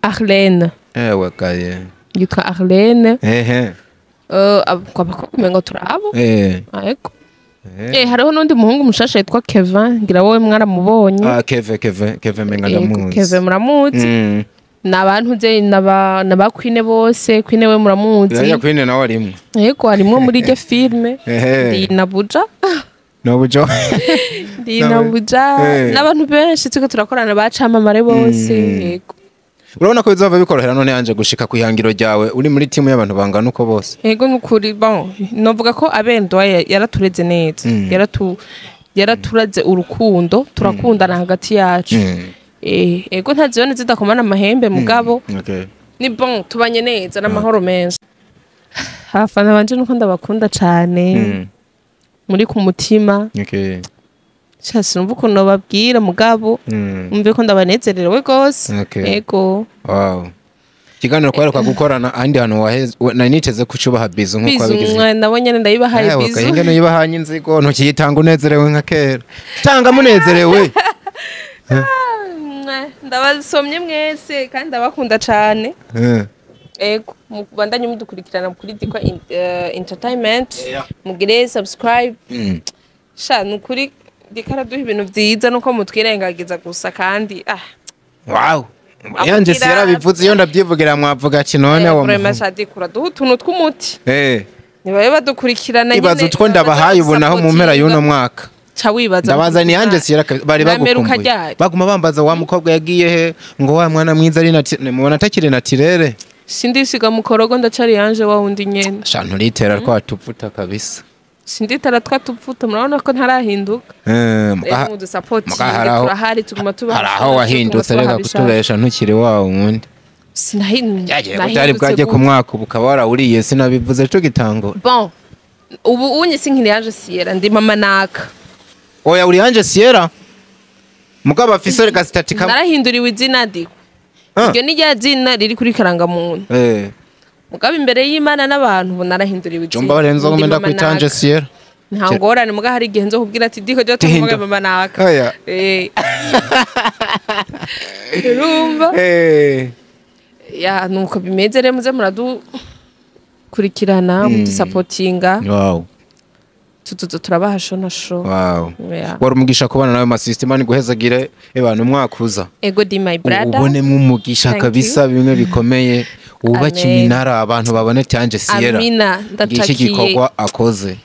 Arlene. Ewe kaye. Yitwa Arlene. Ehe. Abakobwa umengo turabo. Yego. Hariho n'undi muhungu mushasha yitwa Kevin, ngira wowe mwaramubonye. Ah, Keve, Keve, Keve, menga Yego, ndamuzi. Kevin muramuzi. Ni abantu ze naba Queen bose, Queen we muramuzi. Yaya, Queen nawe arimwo? Yego, harimwo muri iryo filme. Ndi na Buja. Nobujo. Ndi na Buja. N'abantu benshi turiko turakorana bacamamare bose, yego. Urabona ko bizova bikorohera none yanje gushika ku ihangiro ryawe uri muri timu y'abantu bangana uko bose? Yego, nukuri, bon, novuga ko Abendwa yaratureze neza, yaraturaze urukundo, turakundana hagati yacu. Ego, ntazibone zidakomana amahembe, mugabo ni bon, tubanye neza n'amahoro menshi. Abafana banje nuko ndabakunda cane, muri ku mutima. Sha, sinumva ukuntu nobabwira, mugabo umve ko ndabanezerewe rwose. Ego. Wow, ikiganiro kwaheruka gukorana ahandi hantu waheze, nari niteze ko ucubaha bisou nk'uko Bisou. wabigize. Nabo nyene ndayibahaye. Ewe, Bisou. kayinge nuyibahanye inzigo, ntukiyitanga unezerewe nka kera, tanga munezerewe. Ndabasomye mwese kandi ndabakunda cane. Ego, mubandanye mudukurikirana kuri Dikwa Entertainment. Mugire subscribe. Sha, nukuri Dikwa araduha ibintu vyiza, nuko mutwirengagiza gusa kandi ah. Wow, yanje si yarabivuze, iyo ndabyivugira mwavuga ati none wo Vraiment, sha, Dikwa uraduha utuntu tw'umuti. Nibabe badukurikirana. Ibaza Nyene utwo ndabahaye ubu naho mu mpera y'uno mwaka. Ca wibaza. Ndabaza ni yanje siyera bari Nameruka bagukumbuye. ryari? Baguma bambaza wa mukobwa yagiye he, ngo wa mwana mwiza ari mubona atakiri naturelle. Sindisiga mukorogo, ndacari yanje wa wundi nyene. Sha, nturitera twatuvuta kabisa. Sinditara twatupfuta, murabona ko ntarahinduka. Eh, Rero mudusapotinge. muga haraho Turahari, tuguma tubaha. hari aho wahindutse, reka kutubesha, ntukiri wa wundi. Yagiye utari bwajye ku mwaka ubu ukaba warawuriye, sinabivuze tugitangura. Bon, ubu unye sinkiri yaje Sierra, ndi mama naka. Oya, uri yanje Sierra, mugabo afise reka statut kam. Narahinduriwe izina, Diko. Ah. Iryo ni rya zina riri kuri karangamuntu, mugabo imbere y'Imana n'abantu ubu narahinduriwe izina. Jumba barenzo Ndi ngomba mama kwitanje naka. Sierra. Nta ngorane, muga hari igihe nzokubwira ati Diko jya Tihinda. tumuvuge mama naka. Oya. Urumva? Eh. Ya, nuko bimeze rero, muze muradukurikirana, mudusapotinga. Tutuzo turabaha show na show. Yeah. Wari umugisha kubana nawe, masisitema ni guhezagire ebana umwaka uza. Ego di, my brother. Ubonemo umugisha Thank kabisa, bimwe bikomeye, wubake Amen. iminara, abantu babone tyanjye Sierra Amina. ngiki Ndatakiye. gikorwa akoze,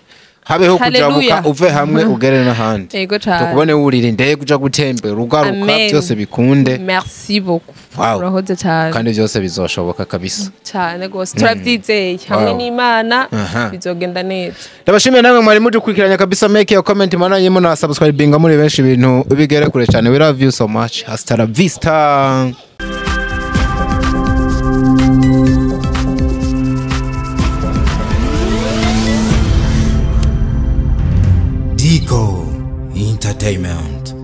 habeho kujabuka, Hallelujah. uve hamwe ugere n'ahandi. Ego cane. Tukubone wurira indege, uja gutembera, ugaruka. Amen. Byose bikunde. Merci beaucoup. Wow. Urakoze cyane. Kandi byose bizoshoboka kabisa. Cyane rwose, turabyizeye hamwe n'Imana. Bizogenda neza. Ndabashimiye namwe mwari mudukurikiranye kabisa. Make your comment, mananye na subscribinga muri benshi, ibintu bigere kure cyane. We love you so much, hasta la vista. Dico Entertainment.